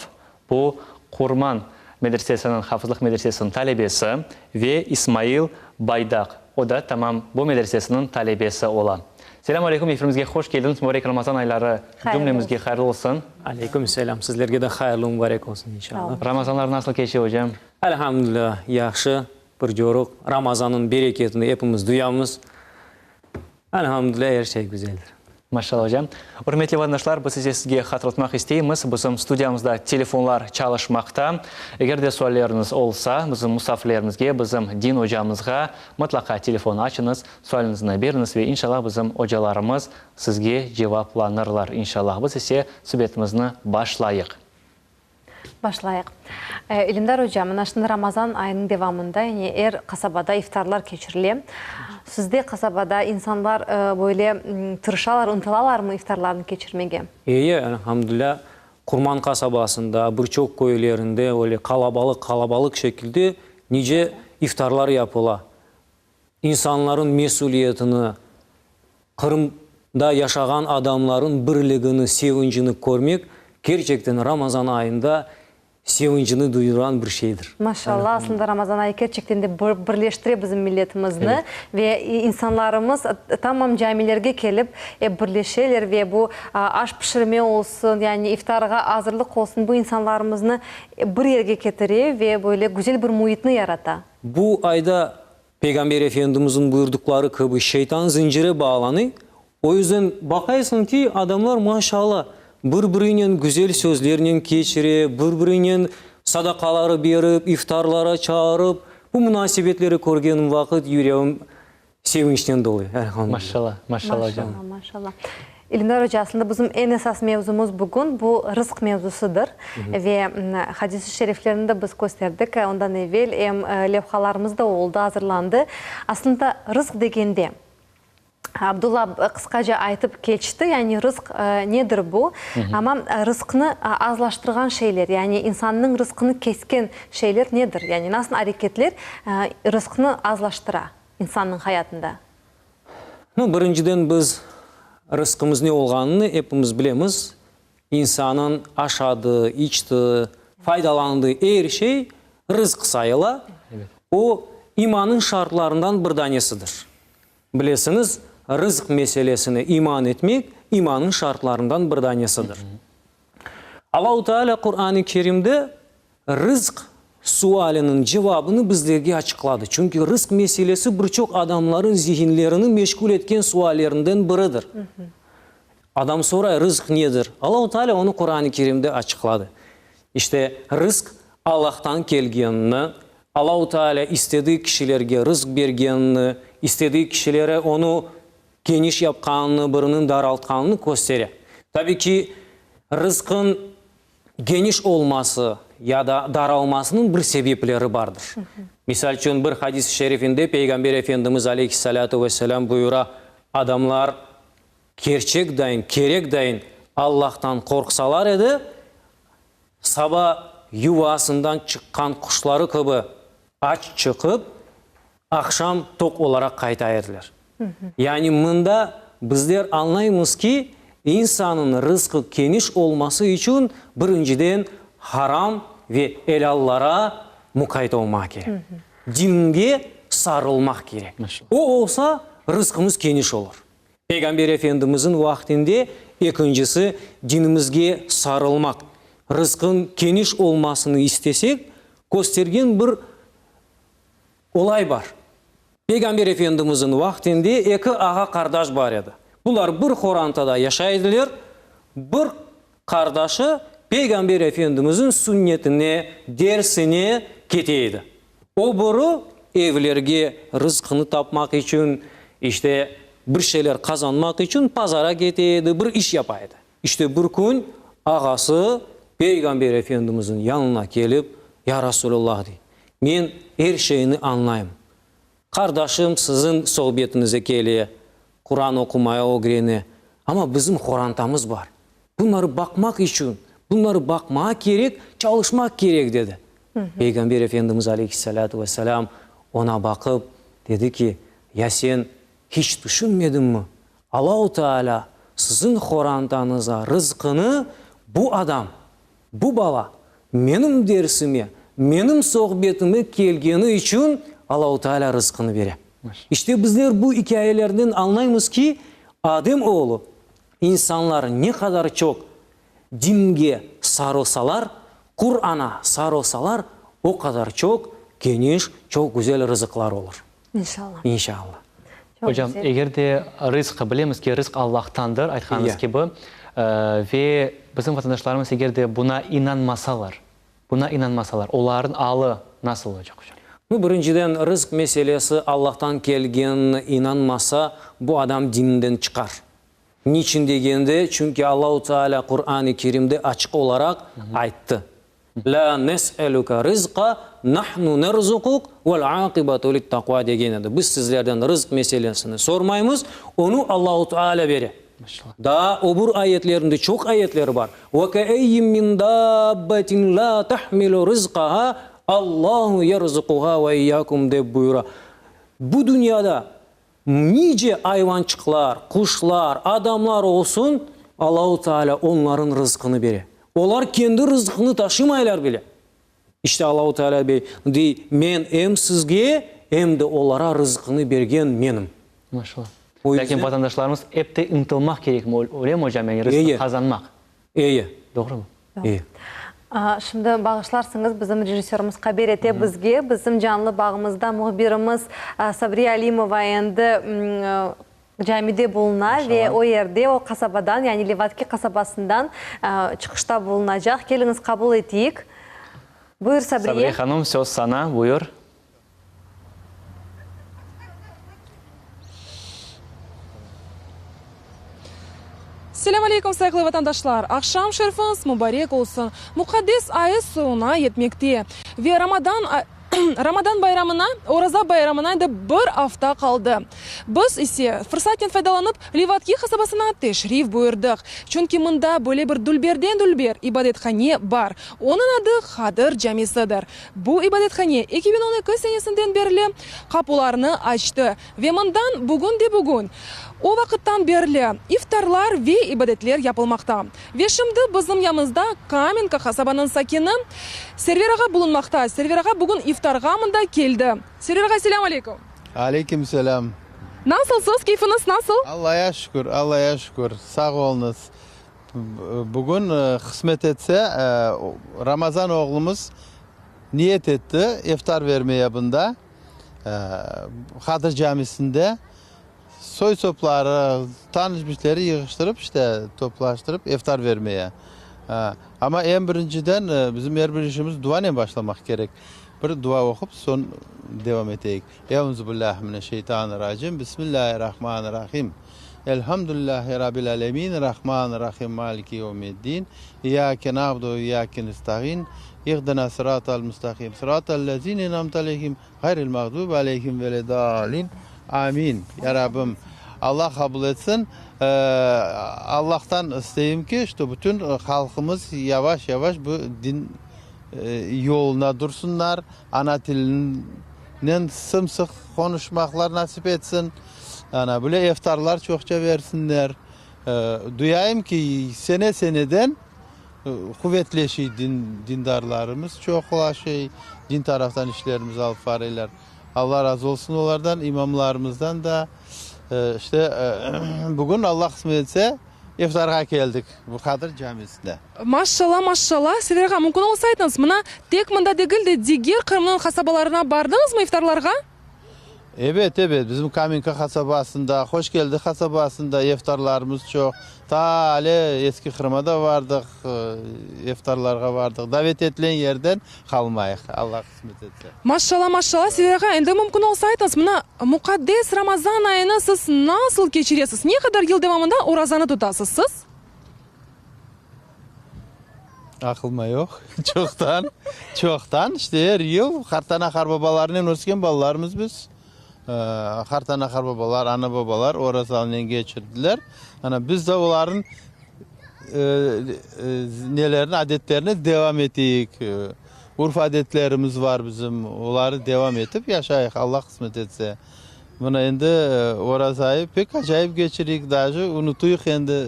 bu Qurman medresesiniñ, hafızlıq medresesiniñ talebesi ve İsmail Baydaq, o da tamam bu medresesiniñ talebesi ola. Selâm aleyküm, efirimizge hoş keldiñiz, mubarek Ramazan ayları cümlemizge hayırlı olsun. Aleyküm selâm, sizlerge de hayırlı mubarek olsun, inşallah. Ramazanlar nasıl keçe, ocam? Elhamdülilâ, yahşı, bir coruq, Ramazannıñ bereketini epimiz duyamız. Elhamdülilâ, er şey güzeldir. Maşallah, ocam. Ürmetli vatandaşlar, biz ise sizge hatırlatmaq isteymiz, bizim studiyamızda telefonlar çalışmaqta. Eger de sualleriñiz olsa, bizim musafirlerimizge, bizim din ocamızğa mıtlaqa telefon açıñız, sualiñizni beriñiz ve inşallah bizim ocalarımız sizge cevaplanırlar, inşallah. Biz ise subetimizni başlayıq. Başlayıq. İlimdar oca, mına şimdi Ramazan ayınıñ devamında, yani er qasabada iftarlar keçirile. Sizde qasabada insanlar böyle tırışalar, ıntılalarmı iftarlarnı keçirmege? Eyi, elhamdülâ, Qurman qasabasında, bir çoq köylerinde öyle qalabalıq, qalabalıq şekilde nice iftarlar yapıla. İnsanların mesüliyetini, Qırımda yaşağan adamların birligini, sevincini körmek, kerçekten Ramazan ayında sevincini duyduran bir şeydir. Maşallah, aslında Ramazan ayı kerçekten de birleştire bizim milletimizni ve insanlarımız tamam camilerge kelip ep birleşeler ve bu aş pişirme olsun, yani iftarğa azırlıq olsun, bu insanlarımıznı bir yerge ketire ve böyle güzel bir müitni yarata. Bu ayda Peyğamber Efendimizniñ buyurdıqları kibi şeytan zincire bağlanıy, o yüzden baqaysıñ ki, adamlar, maşallah, bir-birinen güzel sözlernen keçire, bir-birinen sadaqaları berip, iftarlara çağırıp, bu munasebetleri körgenim vaqıt yüreğim sevinçten doluy, elhamdülillah. Maşallah, maşallah ocam. Maşallah, maşallah. İlmdar oca, aslında bizim eñ esas mevzumız bugün bu rızq mevzusıdır. Ve hadis-i şeriflerni de biz kösterdik ondan evel, em levhalarımız da oldı, azırlandı. Aslında rızq degende, Abdulla qısqaca aytıp keçti, yani rızq nedir bu? Amma rızqnı azlaştırğan şeyler, yani insannıñ rızqını kesken şeyler nedir? Yani nasıl areketler rızqnı azlaştıra insannıñ hayatında? Nu, birinciden biz rızqımız ne olğanını epimiz bilemiz. İnsanıñ aşadığı, içtiği, faydalandığı er şey rızq sayıla. O, imanıñ şartlarından bir danesidir. Bilesiñiz, rızq meselesine iman etmek, imanıñ şartlarından bir danesidir. Allahu Teala Quran-ı Kerimde Rızq sualiniñ cevabını bizlerge açıqladı, çünki rızq meselesi bir çoq adamların zihinlerini meşğul etken suallerinden biridir. Adam soray, rızq nedir? Allahu Teala onı Quran-ı Kerimde açıqladı. İşte, rızq Allahtan kelgenini, Allahu Teala istediği kişilerge rızq bergenini, istediği kişilere onı keniş yapqanını, biriniñ daraltqanını köstere. Tabi ki, rızqın Geniş olması ya da daralmasınıñ bir sebepleri bardır. Misal içün, bir hadis-i şerifinde Peyğamber Efendimiz aleyhi-salâtu ve-selâm buyura, Adamlar kerçek dayın, kerek dayın Allahtan qorqsalar edi, saba yuvasından çıqqan quşları kibi aç çıqıp, aqşam toq olaraq qayta ediler. Yani mında bizler añlaymız ki, insanıñ rızqı keniş olması içün birinciden haram ve elâllara muqayt olmaq kerek. Dinge sarılmaq kerek. O olsa, rızqımız keniş olur. Peyğamber Efendimizniñ vaqtinde ekincisi dinimizge sarılmaq. Rızqıñ keniş olmasını istesek, köstergen bir Olay bar. Peygamber Efendimizin vaqtinde eki ağa-qardaş bar edi. Bular bir horantada yaşay ediler. Bir qardaşı Peygamber Efendimizin sünnetine, dersine kete edi. O biri evlerge rızqını tapmaq içün, işte, bir şeyler qazanmaq içün pazara kete edi, bir iş yapa edi. İşte bir kün ağası Peygamber Efendimizin yanına kelip, Ya Rasulullah, dey, men er şeyni añlayım. Qardaşım siziñ sohbetiñize kele, Quran oqumaya ögrene, amma bizim qorantamız bar. Bunları baqmaq içün, bunları baqmağa kerek, çalışmaq kerek, dedi. Peygamber Efendimiz aleyhissalâtu vesselâm oña baqıp, dedi ki, Ya sen hiç tüşünmediñmi, Allahu Teala siziñ qorantañıza rızqını bu adam, bu bala menim dersime, menim sohbetime kelgeni içün Allahu Teala rızqını bere. İşte bizler bu ikâyelerden añlaymız ki, Adem oğlu, insanlar ne qadar çoq dinge sarılsalar, Qurana sarılsalar, o qadar çoq keniş, çoq güzel rızıqlar olur. İnşallah. İnşallah. Ocam, eger de rızq, bilemiz ki, rızq Allahtandır, aytqanıñız kibi, ve bizim vatandaşlarımız eger de buna inanmasalar, buna inanmasalar, olarnıñ alı nasıl olacaq, ocam? Nu, birinciden, rızq meselesi Allahtan kelgenine inanmasa, bu adam dininden çıqar. Niçün degende, çünki Allahu Teala Quran-ı Kerimde açıq olaraq ayttı, Lâ nes'elüke rizqa, nahnu nerzuquk, vel-âqibatu lit-taqva degen edi. Biz sizlerden rızq meselesini sormaymız, onı Allahu Teala bere. Daa öbür ayetlerinde çoq ayetleri bar. Ve keeyyim min dabbetin lâ tahmilu rizqaha, Allahu yerzuquha ve iyyakum dep buyura. Bu dünyada Nice ayvançıqlar, quşlar, adamlar olsun, Allahu Teala onların rızqını bere. Olar kendi rızqını taşımaylar bile. İşte Allahu Teala bey, dey, men em sizge, em de olara rızqını bergen menim. Maşallah. Lâkin vatandaşlarımız ep te ıntılmaq kerekmi, öylemi ocam, yani rızqnı qazanmaq? Eyi. Doğrumı? Eyi. Şimdi bağışlarsıñız, bizim rejissörımız haber ete bizge, bizim canlı bağımızda mühbirimiz Sabriye Alimova endi camide buluna ve o yerde, o qasabadan, yani Levadki qasabasından çıqışta bulunacaq. Keliñiz, qabul eteyik. Buyur, Sabriye. Sabriye hanım, söz saña, buyur. Selâm aleykum, sayğılı vatandaşlar! Aqşam şerifiñiz mubarek olsun! Muqaddes ayı soñuna yetmekte ve Ramadan Ramadan bayramına, Oraza bayramına endi bir afta qaldı. Biz ise, fırsatnen faydalanıp, Levadki qasabasına teşrif buyurdıq. Çünki mında böyle bir dülberden-dülber ibadethane bar. Onıñ adı Qadır camisidir. Bu ibadethane 2012 senesinden berli qapularını açtı ve mından bugün de-bugün, o vaqıttan berli, iftarlar ve ibadetler yapılmaqta. Ve şimdi bizim yanımızda Kamenka qasabanıñ sakini Server ağa bulunmaqta. Server ağa bugün iftarğa mında keldi. Server ağa, selâm aleyküm! Aleyküm selâm! Nasılsız, keyfiñiz nasıl? Allaya şükür, Allaya şükür, sağ oluñız. Bugün qısmet etse, Ramazan oğlumız niyet etti iftar vermeye bunda, Qadır camisinde. Soy-sopları, tanış-bilişleri yığıştırıp, işte, toplaştırıp iftar vermeye. Amma eñ birinciden bizim er bir işimiz duanen başlamaq kerek. Bir dua oqup, soñ devam eteyik. Euzubillahi mineşşeytanirracim, Bismillahirrahmanirrahim. Elhamdülillahi Rabbil alemin, Rahmanirrahim, Maliki yevmiddin, İyyake na'budu ve iyyake nesta'in, İhdina sıratal mustaqim, sıratal lezine en'amte aleyhim, Ğayril mağdubi aleyhim veleddalin. Amin. Ya Rabbim, Allah qabul etsin. Allahtan isteyim ki, şto bütün halqımız yavaş-yavaş bu din yoluna dursunlar, ana tilinen sım-sıq qonuşmaqlar nasip etsin. Ana, böyle eftarlar çoqça bersinler. Duyayım ki, sene-seneden quvetleşiy din, dindarlarımız çoqlaşıy, din taraftan işlerimiz alıp barıylar. Alla razı olsun olardan, imamlarımızdan da. İşte, bugün Alla qısmet etse, iftarğa keldik bu Qadir camisine. Maşşalla, maşşalla, Sever ağa, mümkün olsa aytıñız, mına tek mında degil de, diger Qırımnıñ qasabalarına bardıñızmı iftarlarğa? Ebet, ebet, bizim Kamenka qasabasında, Hoş Keldi qasabasında eftarlarımız çoq. Ta ale Eski Qırıma da bardıq, eftarlarğa bardıq. Davet etilen yerden qalmayıq, Alla qısmet etse. Maşşalla, maşşalla, Sever ağa, endi mümkün olsa aytıñız, mına muqaddes Ramazan ayını siz nasıl keçiresiz? Ne qadar yıl devamında orazanı tutasız siz? Aqılma yoq. Çoqtan, çoqtan, işte er yıl qartana, qarbabalarnen ösken balalarmız biz. Qartana, qarbabalar, ana-babalar orazanen keçirdiler. Ana, biz de olarnıñ nelerini, adetlerini devam eteyik. Urf-adetlerimiz var bizim, oları devam etip yaşayıq, Alla qısmet etse. Mına endi orazayı pek acayip keçireyik, daje unutuyıq endi.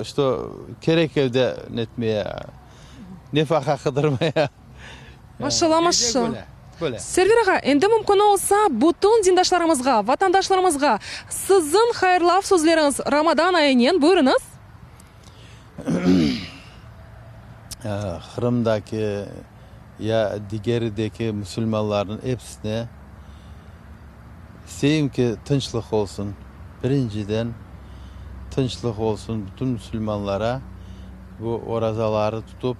Çto kerek evde netmeye, nefaqa qıdırmaya. Maşallah, maşallah. Server ağa, endi mümkün olsa, bütün dindaşlarımızğa, vatandaşlarımızğa siziñ hayırlav sözleriñiz Ramadan ayınen, buyurıñız. Qırımdaki ya digerideki musulmanlarnıñ episine. İsteyim ki, tınçlıq olsun. Birinciden, tınçlıq olsun bütün musulmanlara, bu orazaları tutıp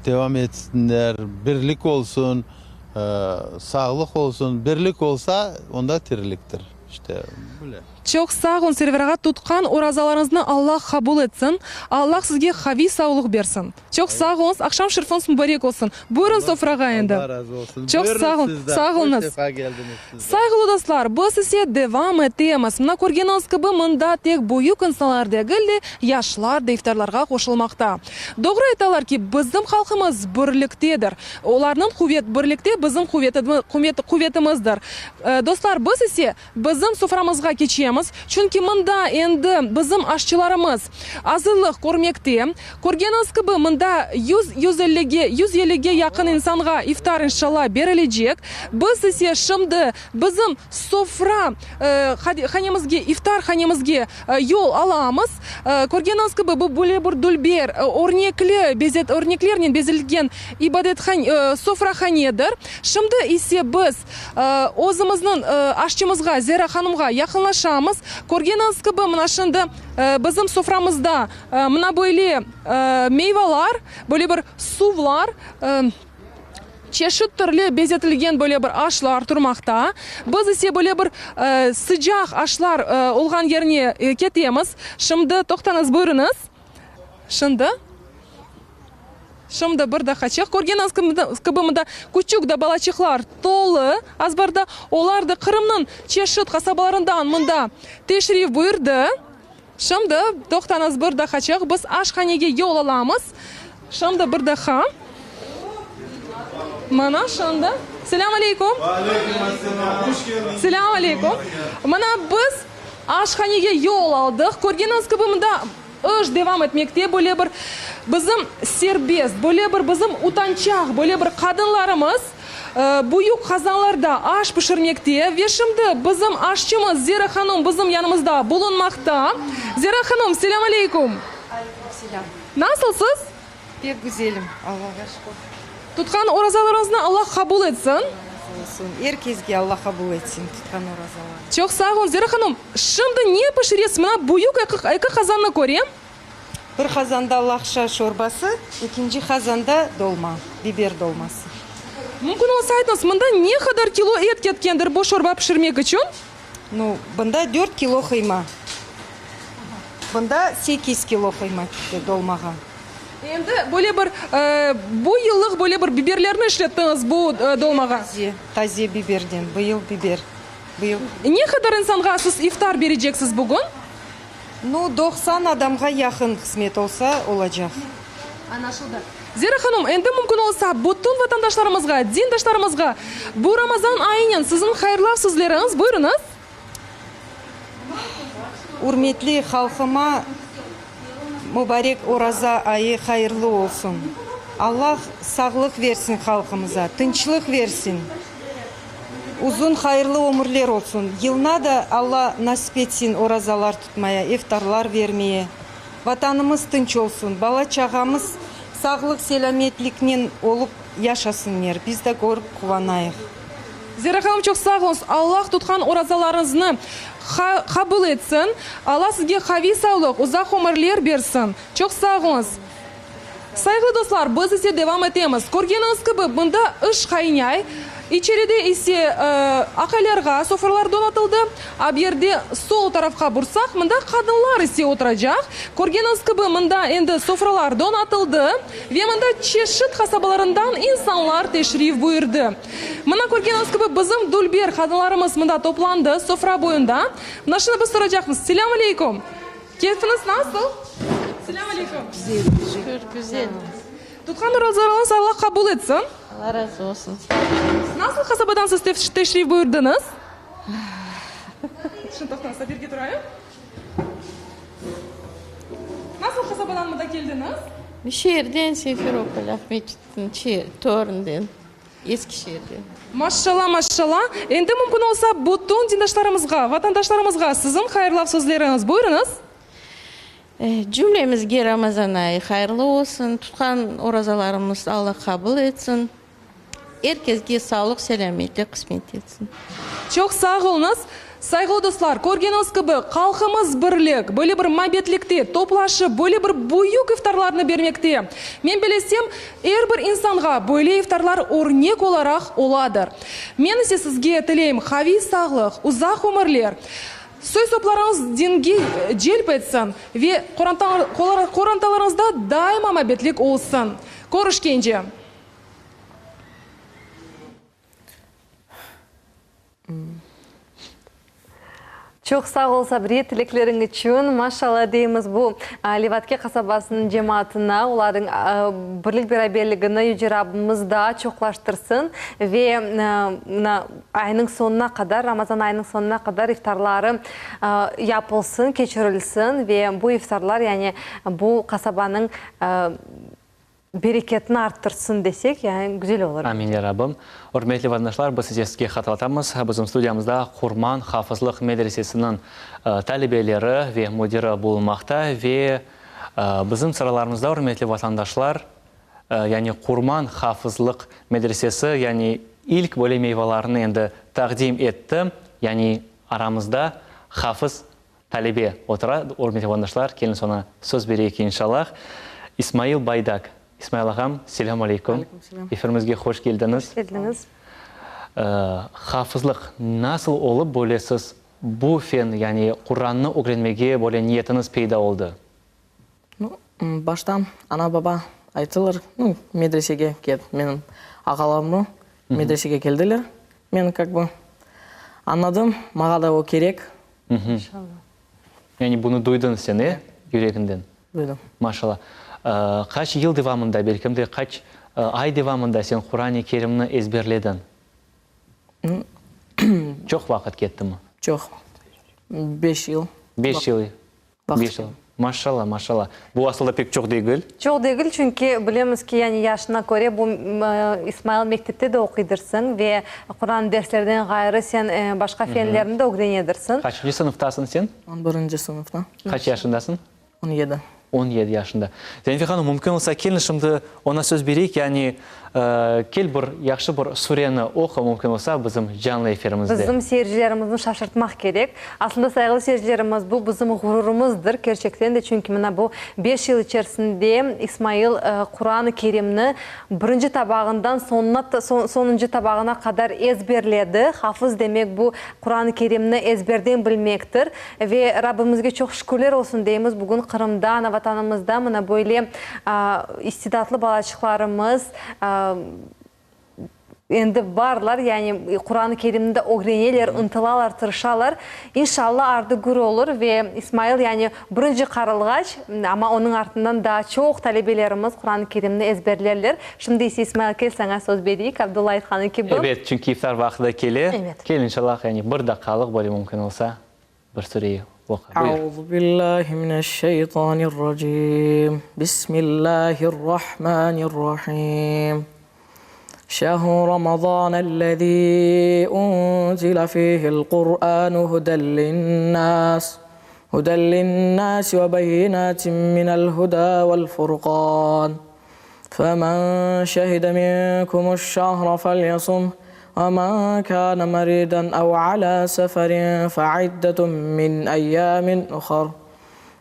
devam etsinler, birlik olsun, sağlıq olsun. Birlik olsa, onda tiriliktir. İşte, böyle. Çoq sağ olun, Server ağa, tutqan orazalarıñıznı Allah qabul etsin, Allah sizge qaviy sağlıq bersin. Çoq sağ oluñız, aqşam şerfiñiz mubarek olsun. Buyurıñ sofrağa endi. Allah razı olsun. Çoq sağ olun, sağ oluñız. Sayğılı dostlar, biz ise devam etemiz. Mına körgeniñiz kibi, mında tek büyük insanlar degil de, yaşlar da iftarlarğa qoşulmaqta. Doğru aytalar ki, bizim halqımız birliktedir. Olarnıñ quvet, birlikte bizim quvetimizdir. Dostlar, biz ise Bizim soframızğa keçemiz, çünki mında endi bizim aşçılarımız azırlıq körmekte. Körgeniñiz kibi, mında yüz, yüz ellige, 150-ge yaqın insanğa iftar, inşallah, berilecek. Biz ise şimdi bizim sofra hanemizge, iftar hanemizge yol alamız. Körgeniñiz kibi, bu böyle bir dülber, örnekli, bezet, örneklernen bezetilgen ibadethan, sofrahanedir. Şimdi ise biz Özümizniñ aşçımızğa, Zera hanımğa yaqınlaşamız. Körgeniñiz kibi, mına şimdi bizim soframızda mına böyle meyvalar, böyle bir suvlar, çeşit türlü bezetilgen böyle bir aşlar turmaqta. Biz ise böyle bir sıcaq aşlar olğan yerine ketemiz. Şimdi toqtañız, buyurıñız. Şimdi. Şimdi bir dahaçıq. Körgeniñiz kibi, mında küçük da balaçıqlar tolu azbarda. Olar da Qırımnıñ çeşit qasabalarından mında teşrif buyurdı. Şimdi, toqtañız bir dahaçıq, biz aşhanege yol alamız. Şimdi bir daha. Mana şimdi. Selâm aleyküm. Selâm aleyküm. Mına biz aşhanege yol aldıq. Körgeniñiz kibi, mında İş devam etmekte, böyle bir bizim serbest, böyle bir bizim utançaq, böyle bir qadınlarımız büyük qazanlarda aş pişirmekte ve şimdi bizim aşçımız Zera hanım bizim yanımızda bulunmaqta. Zera hanım, selâm aleyküm! Aleyküm selâm! Nasılsız? Pek güzelim, Allağa şükür. Tutqan orazalarıñıznı Allah qabul etsin. Allah razı olsun. Er kesge Allah qabul etsin tutqan orazalarını. Çoq sağ olun, Zera hanım. Şimdi ne pişiresiz? Mına büyük eki qazannı körem. Bir qazanda laqşa şorbası, ekinci qazanda dolma, biber dolması. Mümkün olsa aytıñız, mında ne qadar kilo et ketkendir bu şorba pişirmek içün? Nu, bunda dört kilo qıyma. Bunda sekiz kilo qıyma ketti dolmağa. Endi böyle bir, bu yıllıq böyle bir biberlerni işlettiñiz bu dolmağa? Taze, taze biberden, bıyıl biber, bıyıl. Ne qadar insanğa siz iftar bereceksiz bugün? Nu, 90 adamğa yaqın qısmet olsa, olacaq. Añlaşıldı. Zera hanım, endi mümkün olsa, bütün vatandaşlarımızğa, dindaşlarımızğa bu Ramazan ayınen siziñ hayırlav sözleriñiz, buyurıñız. Ürmetli halqıma mubarek Oraza ayı hayırlı olsun. Allah sağlıq versin halqımıza, tınçlıq versin, uzun hayırlı ömürler olsun. Yılna da Alla nasip etsin orazalar tutmaya, iftarlar vermeye. Vatanımız tınç olsun, bala-çağamız sağlıq-selâmetliknen olup yaşasınler, biz de körip quvanayıq. Zera hanım, çoq sağ oluñız. Allah tutqan orazalarıñıznı qabul etsin. Allah sizge qaviy sağlıq, uzaq ömürler bersin. Çoq sağ oluñız. Sayğılı dostlar, biz ise devam etemiz. Körgeniñiz kibi, mında iş qaynay. İçeride ise aqaylarğa sofralar donatıldı. A bir yerde sol tarafqa bursaq, mında qadınlar ise oturacaq. Körgeniñiz kibi, mında endi sofralar donatıldı ve mında çeşit qasabalarından insanlar teşrif buyurdı. Mına körgeniñiz kibi, bizim dülber qadınlarımız mında toplandı sofra boyunda. Mına şimdi biz soracaqmız. Selâm aleyküm! Keyfiñiz nasıl? Selâm aleyküm! Güzel, şükür, güzel. Tutqan orazalarıñız Alla qabul etsin. Alla razı olsun. Nasıl qasabadan siz teşrif buyurdıñız? Şimdi toqtañız, safirge turayım. Nasıl qasabadan mında keldiñiz? Şeerden, Simferopol, Aqmescitniñ töründen. Eskişehirden. Maşşala, maşşala. Endi mümkün olsa, bütün dindaşlarımızğa, vatandaşlarımızğa siziñ hayırlav sözleriñiz. Buyurıñız. Cümlemizge Ramazan ayı hayırlı olsun. Tutqan orazalarımız Alla qabul etsin. Er kesge sağlıq, selâmetlik qısmet etsin. Çoq sağ oluñız. Sayğılı dostlar, körgeniñiz kibi, halqımız birlik, böyle bir mabetlikte toplaşıp, böyle bir büyük iftarlarnı bermekte. Men bilesem, er bir insanğa böyle iftarlar örnek olaraq oladır. Men ise sizge tileyim qaviy sağlıq, uzaq ömürler, soy-soplarıñız dinge celp etsin ve qorantalarıñızda daima mabetlik olsun. Körüşkence! Çoq sağ ol, Sabriye, tilekleriñ içün. Maşallah deymiz bu Levatke qasabasınıñ cemaatına, olarnıñ birlik-beraberligini Yüce Rabbimiz daa çoqlaştırsın ve mına aynıñ soñuna qadar, Ramazan ayınıñ soñuna qadar iftarları yapılsın, keçirilsin ve bu iftarlar, yani bu qasabanıñ Bereketini arttırsın desek, yani güzel olur. Amin, ya Rabbim. Ürmetli vatandaşlar, biz size sizge hatırlatamız, bizim studiyamızda Qurman hafızlıq medresesiniñ talebeleri ve müdiri bulunmaqta ve bizim sıralarımızda, ürmetli vatandaşlar, yani Qurman hafızlıq medresesi, yani ilk böyle meyvalarını endi taqdim etti, yani aramızda hafız Talebe otura, ürmetli vatandaşlar, keliñiz oña söz bereyik inşallah. İsmail Baydak. İsmail ağam, selâm aleyküm. Aleyküm selâm. Efirimizge hoş keldiñiz. Hoş keldiñiz. Hafızlıq, nasıl olıp böyle siz bu fen, yani Qurannı ögrenmege böyle niyetiñiz peyda oldı? Nu, baştan ana-baba ayttılar, nu, medresege ket. Menim ağalarım medresege keldiler. Men kak bı añladım, mağa da o kerek. İnşallah. Yani bunı duydıñ sen, e, yüregiñden? Duydım. Maşallah. Qaç yıl devamında, belkim de qaç ay devamında sen Quran-ı Kerimni ezberlediñ? Çoq vaqıt kettimi? Çoq. Beş yıl. Beş yıl. Beş yıl. Maşallah, maşallah. Bu asıl da pek çoq degil. Çoq degil, çünki bilemiz ki, yani yaşına köre bu İsmail mektepte de oquydırsıñ ve Quran derslerden ğayrı sen başqa fenlerni de ögrenedirsiñ. Qaçıncı sınıftasıñ sen? On birinci sınıfta. Qaç yaşındasıñ? 17. 17 yaşında. Zenife hanım, mümkün olsa, keliñ şimdi oña söz bereyik, yani kel bir yahşı bir sureni oqu, mümkün olsa, bizim canlı efirimizde. Bizim seyircilerimizni şaşırtmaq kerek. Aslında, sayğılı seyircilerimiz, bu bizim ğururımızdır, kerçekten de, çünki mına bu beş yıl içerisinde İsmail Quran-ı Kerimni birinci tabağından soñuna, soñuncı tabağına qadar ezberledi. Hafız demek bu Quran-ı Kerimni ezberden bilmektir. Ve Rabbimizge çoq şükürler olsun deymiz, bugün Qırımda, ana Vatanımızda mına böyle istidatlı balaçıqlarımız endi barlar, yani Quran-ı Kerimni de ögreneler, ıntılalar, tırışalar. İnşalla ardı gür olur ve İsmail yani birinci qarılğaç, amma onıñ artından daa çoq talebelerimiz Quran-ı Kerimni ezberlerler. Şimdi ise İsmail kel saña söz bereyik, Abdulla aytqanı kibi. Ebet, çünki iftar vaqtı da kele. Evet. Kel inşallah, yani bir daqqalıq böyle mümkün olsa bir sureyi oqu. Buyur. Auzubillahi mineşşeytanirracim. Bismillahirrahmanirrahim. Şehru Ramazanellezî unzile fîhil Kur'anu huden linnas huden linnâsi ve beyinâtin minel hudâ vel furqân. Femen şehide minkumuş-şehre felyasumh ve men kâne merîden ev alâ seferin feiddetun min eyyâmin uhar.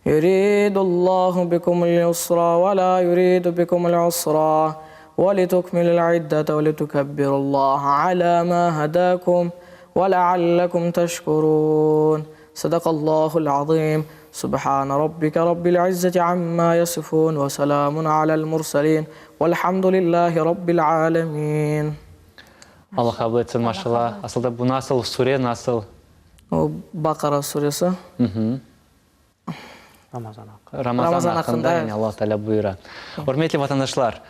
Yuridullahu bikumul-yusra ve lâ yuridu bikumul-usra ve litukmilul-iddete ve litukebbirullâhe alâ mâ hedâkum ve leallekum teşkurûn. Sadaqallahul azim. Subhane rabbike rabbil izzeti amma yasifun ve selamun alel murselin velhamdülillahi rabbil alemin. Allah qabul etsin maşallah. Asılda bu nasıl sure nasıl? O Baqara suresi. Ramazan aqqında. Ramazan aqqında yani Alla Teala buyura. Ürmetli vatandaşlar,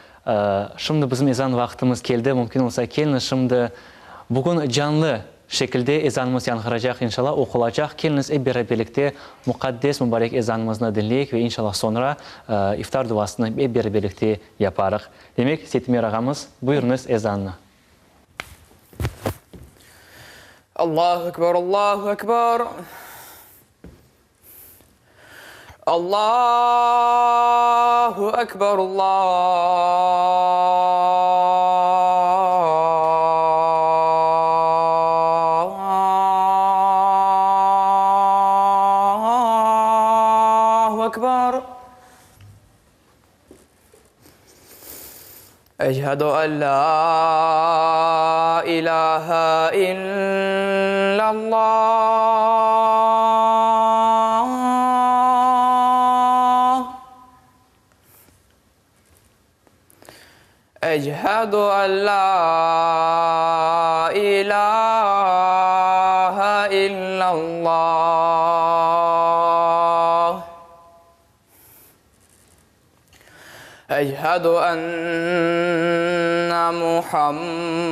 şimdi bizim ezan vaqtımız keldi, mümkün olsa keliñiz şimdi bugün canlı şekilde ezanımız yañğıracaq inşallah, oqulacaq, keliñiz ep beraberlikte muqaddes mubarek ezanımıznı diñleyik ve inşallah soñra iftar duasını ep beraberlikte yaparıq. Demek, Seytimer ağamız, buyurıñız ezannı. Allahu ekber, Allahu ekber. Allahu ekber, Allahu. Eşhedü en lâ ilâhe illallâh. Eşhedü en lâ ilâhe illallâh. Eşhedü enne Muhammeden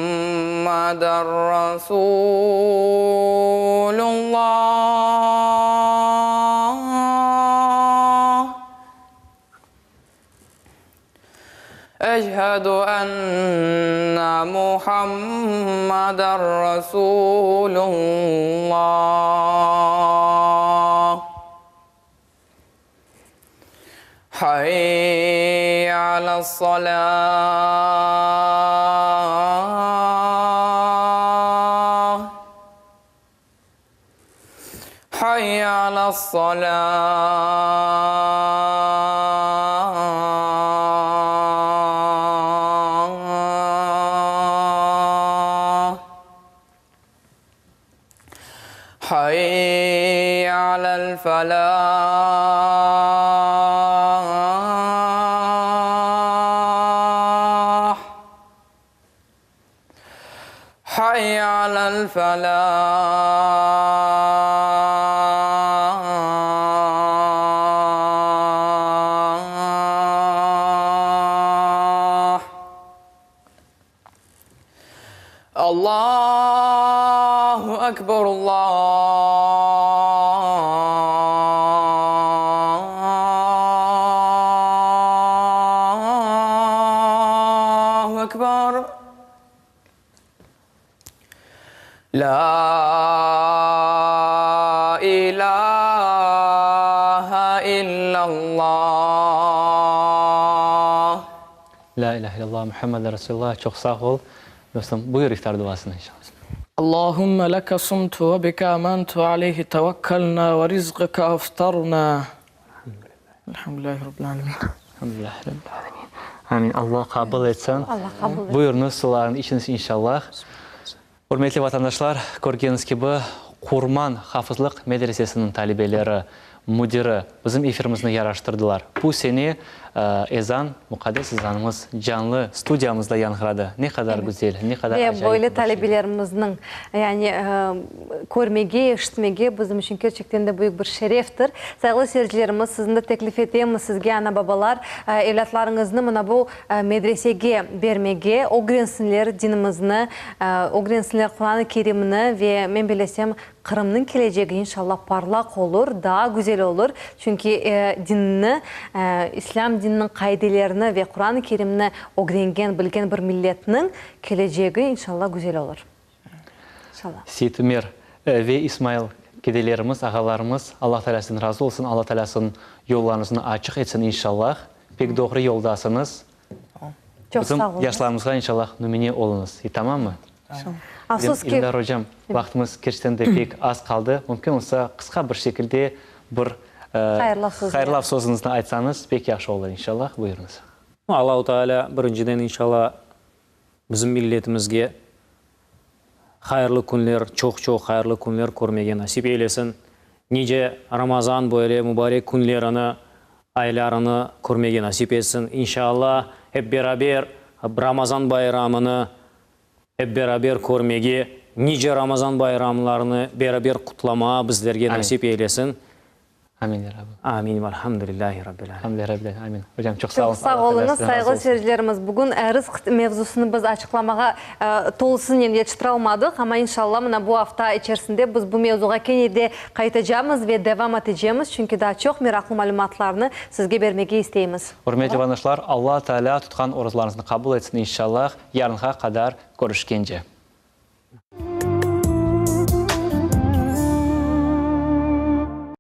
Resulullah. Eşhedü enne Muhammeden Resulullah. Hayy alas-salâh. Hayy alas-salâh. Hayy alel felâh. Hayy alel felâh. Allahu ekber Allahu ekber La ilahe illallah. Lâ ilâhe illallah, Muhammeden Resulullah, çoq sağ ol, dostum. Buyur iftar duasını, inşallah. Allahümme leke sumtu ve bike amantu ve aleyhi tevekkelna ve rizqike aftarna. Elhamdülillahi Rabbil alemin. Elhamdülillahi Rabbil alemin. Amin. Allah qabul etsin. Allah qabul etsin. Buyurıñız, sularını içiñiz, inşallah. Ürmetli vatandaşlar, körgeniñiz kibi, Qurman hafızlıq medresesiniñ talebeleri, müdiri bizim efirimizni yaraştırdılar. Bu sene ezan, muqaddes ezanımız canlı studiyamızda yañğıradı. Ne qadar güzel, ne qadar Ve acayip böyle bir şey. talebelerimizniñ, yani körmege, eşitmege bizim içün kerçekten de büyük bir şereftir. Sayğılı seyircilerimiz, sizni de teklif etemiz, sizge, ana-babalar, evlâtlarıñıznı mına bu Medresege bermege, ögrensinler dinimizni, ögrensinler Quran-ı Kerimni ve men bilesem, Qırımnıñ kelecegi inşallah parlaq olur, daa güzel olur, çünki dinni, İslâm dininiñ qaidelerini ve Quran-ı Kerimni ögrengen, bilgen bir milletniñ kelecegi inşallah güzel olur. İnşallah. Seyit Ümer ve İsmail kedelerimiz, ağalarımız, Allah Teala sizden razı olsun, Allah Teala siziñ yollarıñıznı açıq etsin inşallah. Pek doğru yoldasıñız. Çoq Bizim sağ oluñız. yaşlarımızğa inşallah nümüne oluñız. Tamammı? Afsus ki. İldar ocam, vaqtımız kerçekten de pek az qaldı. Mümkün olsa, qısqa bir şekilde bir Hayırlav sözleri. hayırlav sözüñizni aytsañız, pek yahşı olur inşallah. Buyurıñız. Allahu Teala birinciden inşallah Bizim milletimizge hayırlı künler, çoq-çoq hayırlı künler körmege nasip eylesin. Nice Ramazan böyle mubarek künlerini, aylarını körmege nasip etsin. İnşallah, hep beraber Ramazan bayramını hep beraber körmege, nice Ramazan bayramlarını beraber qutlamağa bizlerge nasip eylesin. Amin, ya Rabbi. Amin, velhamdülillahi Rabbil alemin. Hamdülillahi Rabbil alemin. Amin. Ocam, çoq sağ Çoq oluñ. sağ Allah Teala oluñız, sizden razı sayğılı olsun. seyircilerimiz. Bugün rızq mevzusını biz açıqlamağa tolusınen yetiştiralmadıq, amma inşallah mına bu afta içerisinde biz bu mevzuğa kene de qaytacamız ve devam etecemiz, çünki daa çoq meraqlı malümatlarnı sizge bermege isteymiz. Ürmetli vatandaşlar, Alla Teala tutqan orazlarıñıznı qabul etsin inşallah. Yarınğa qadar körüşkence.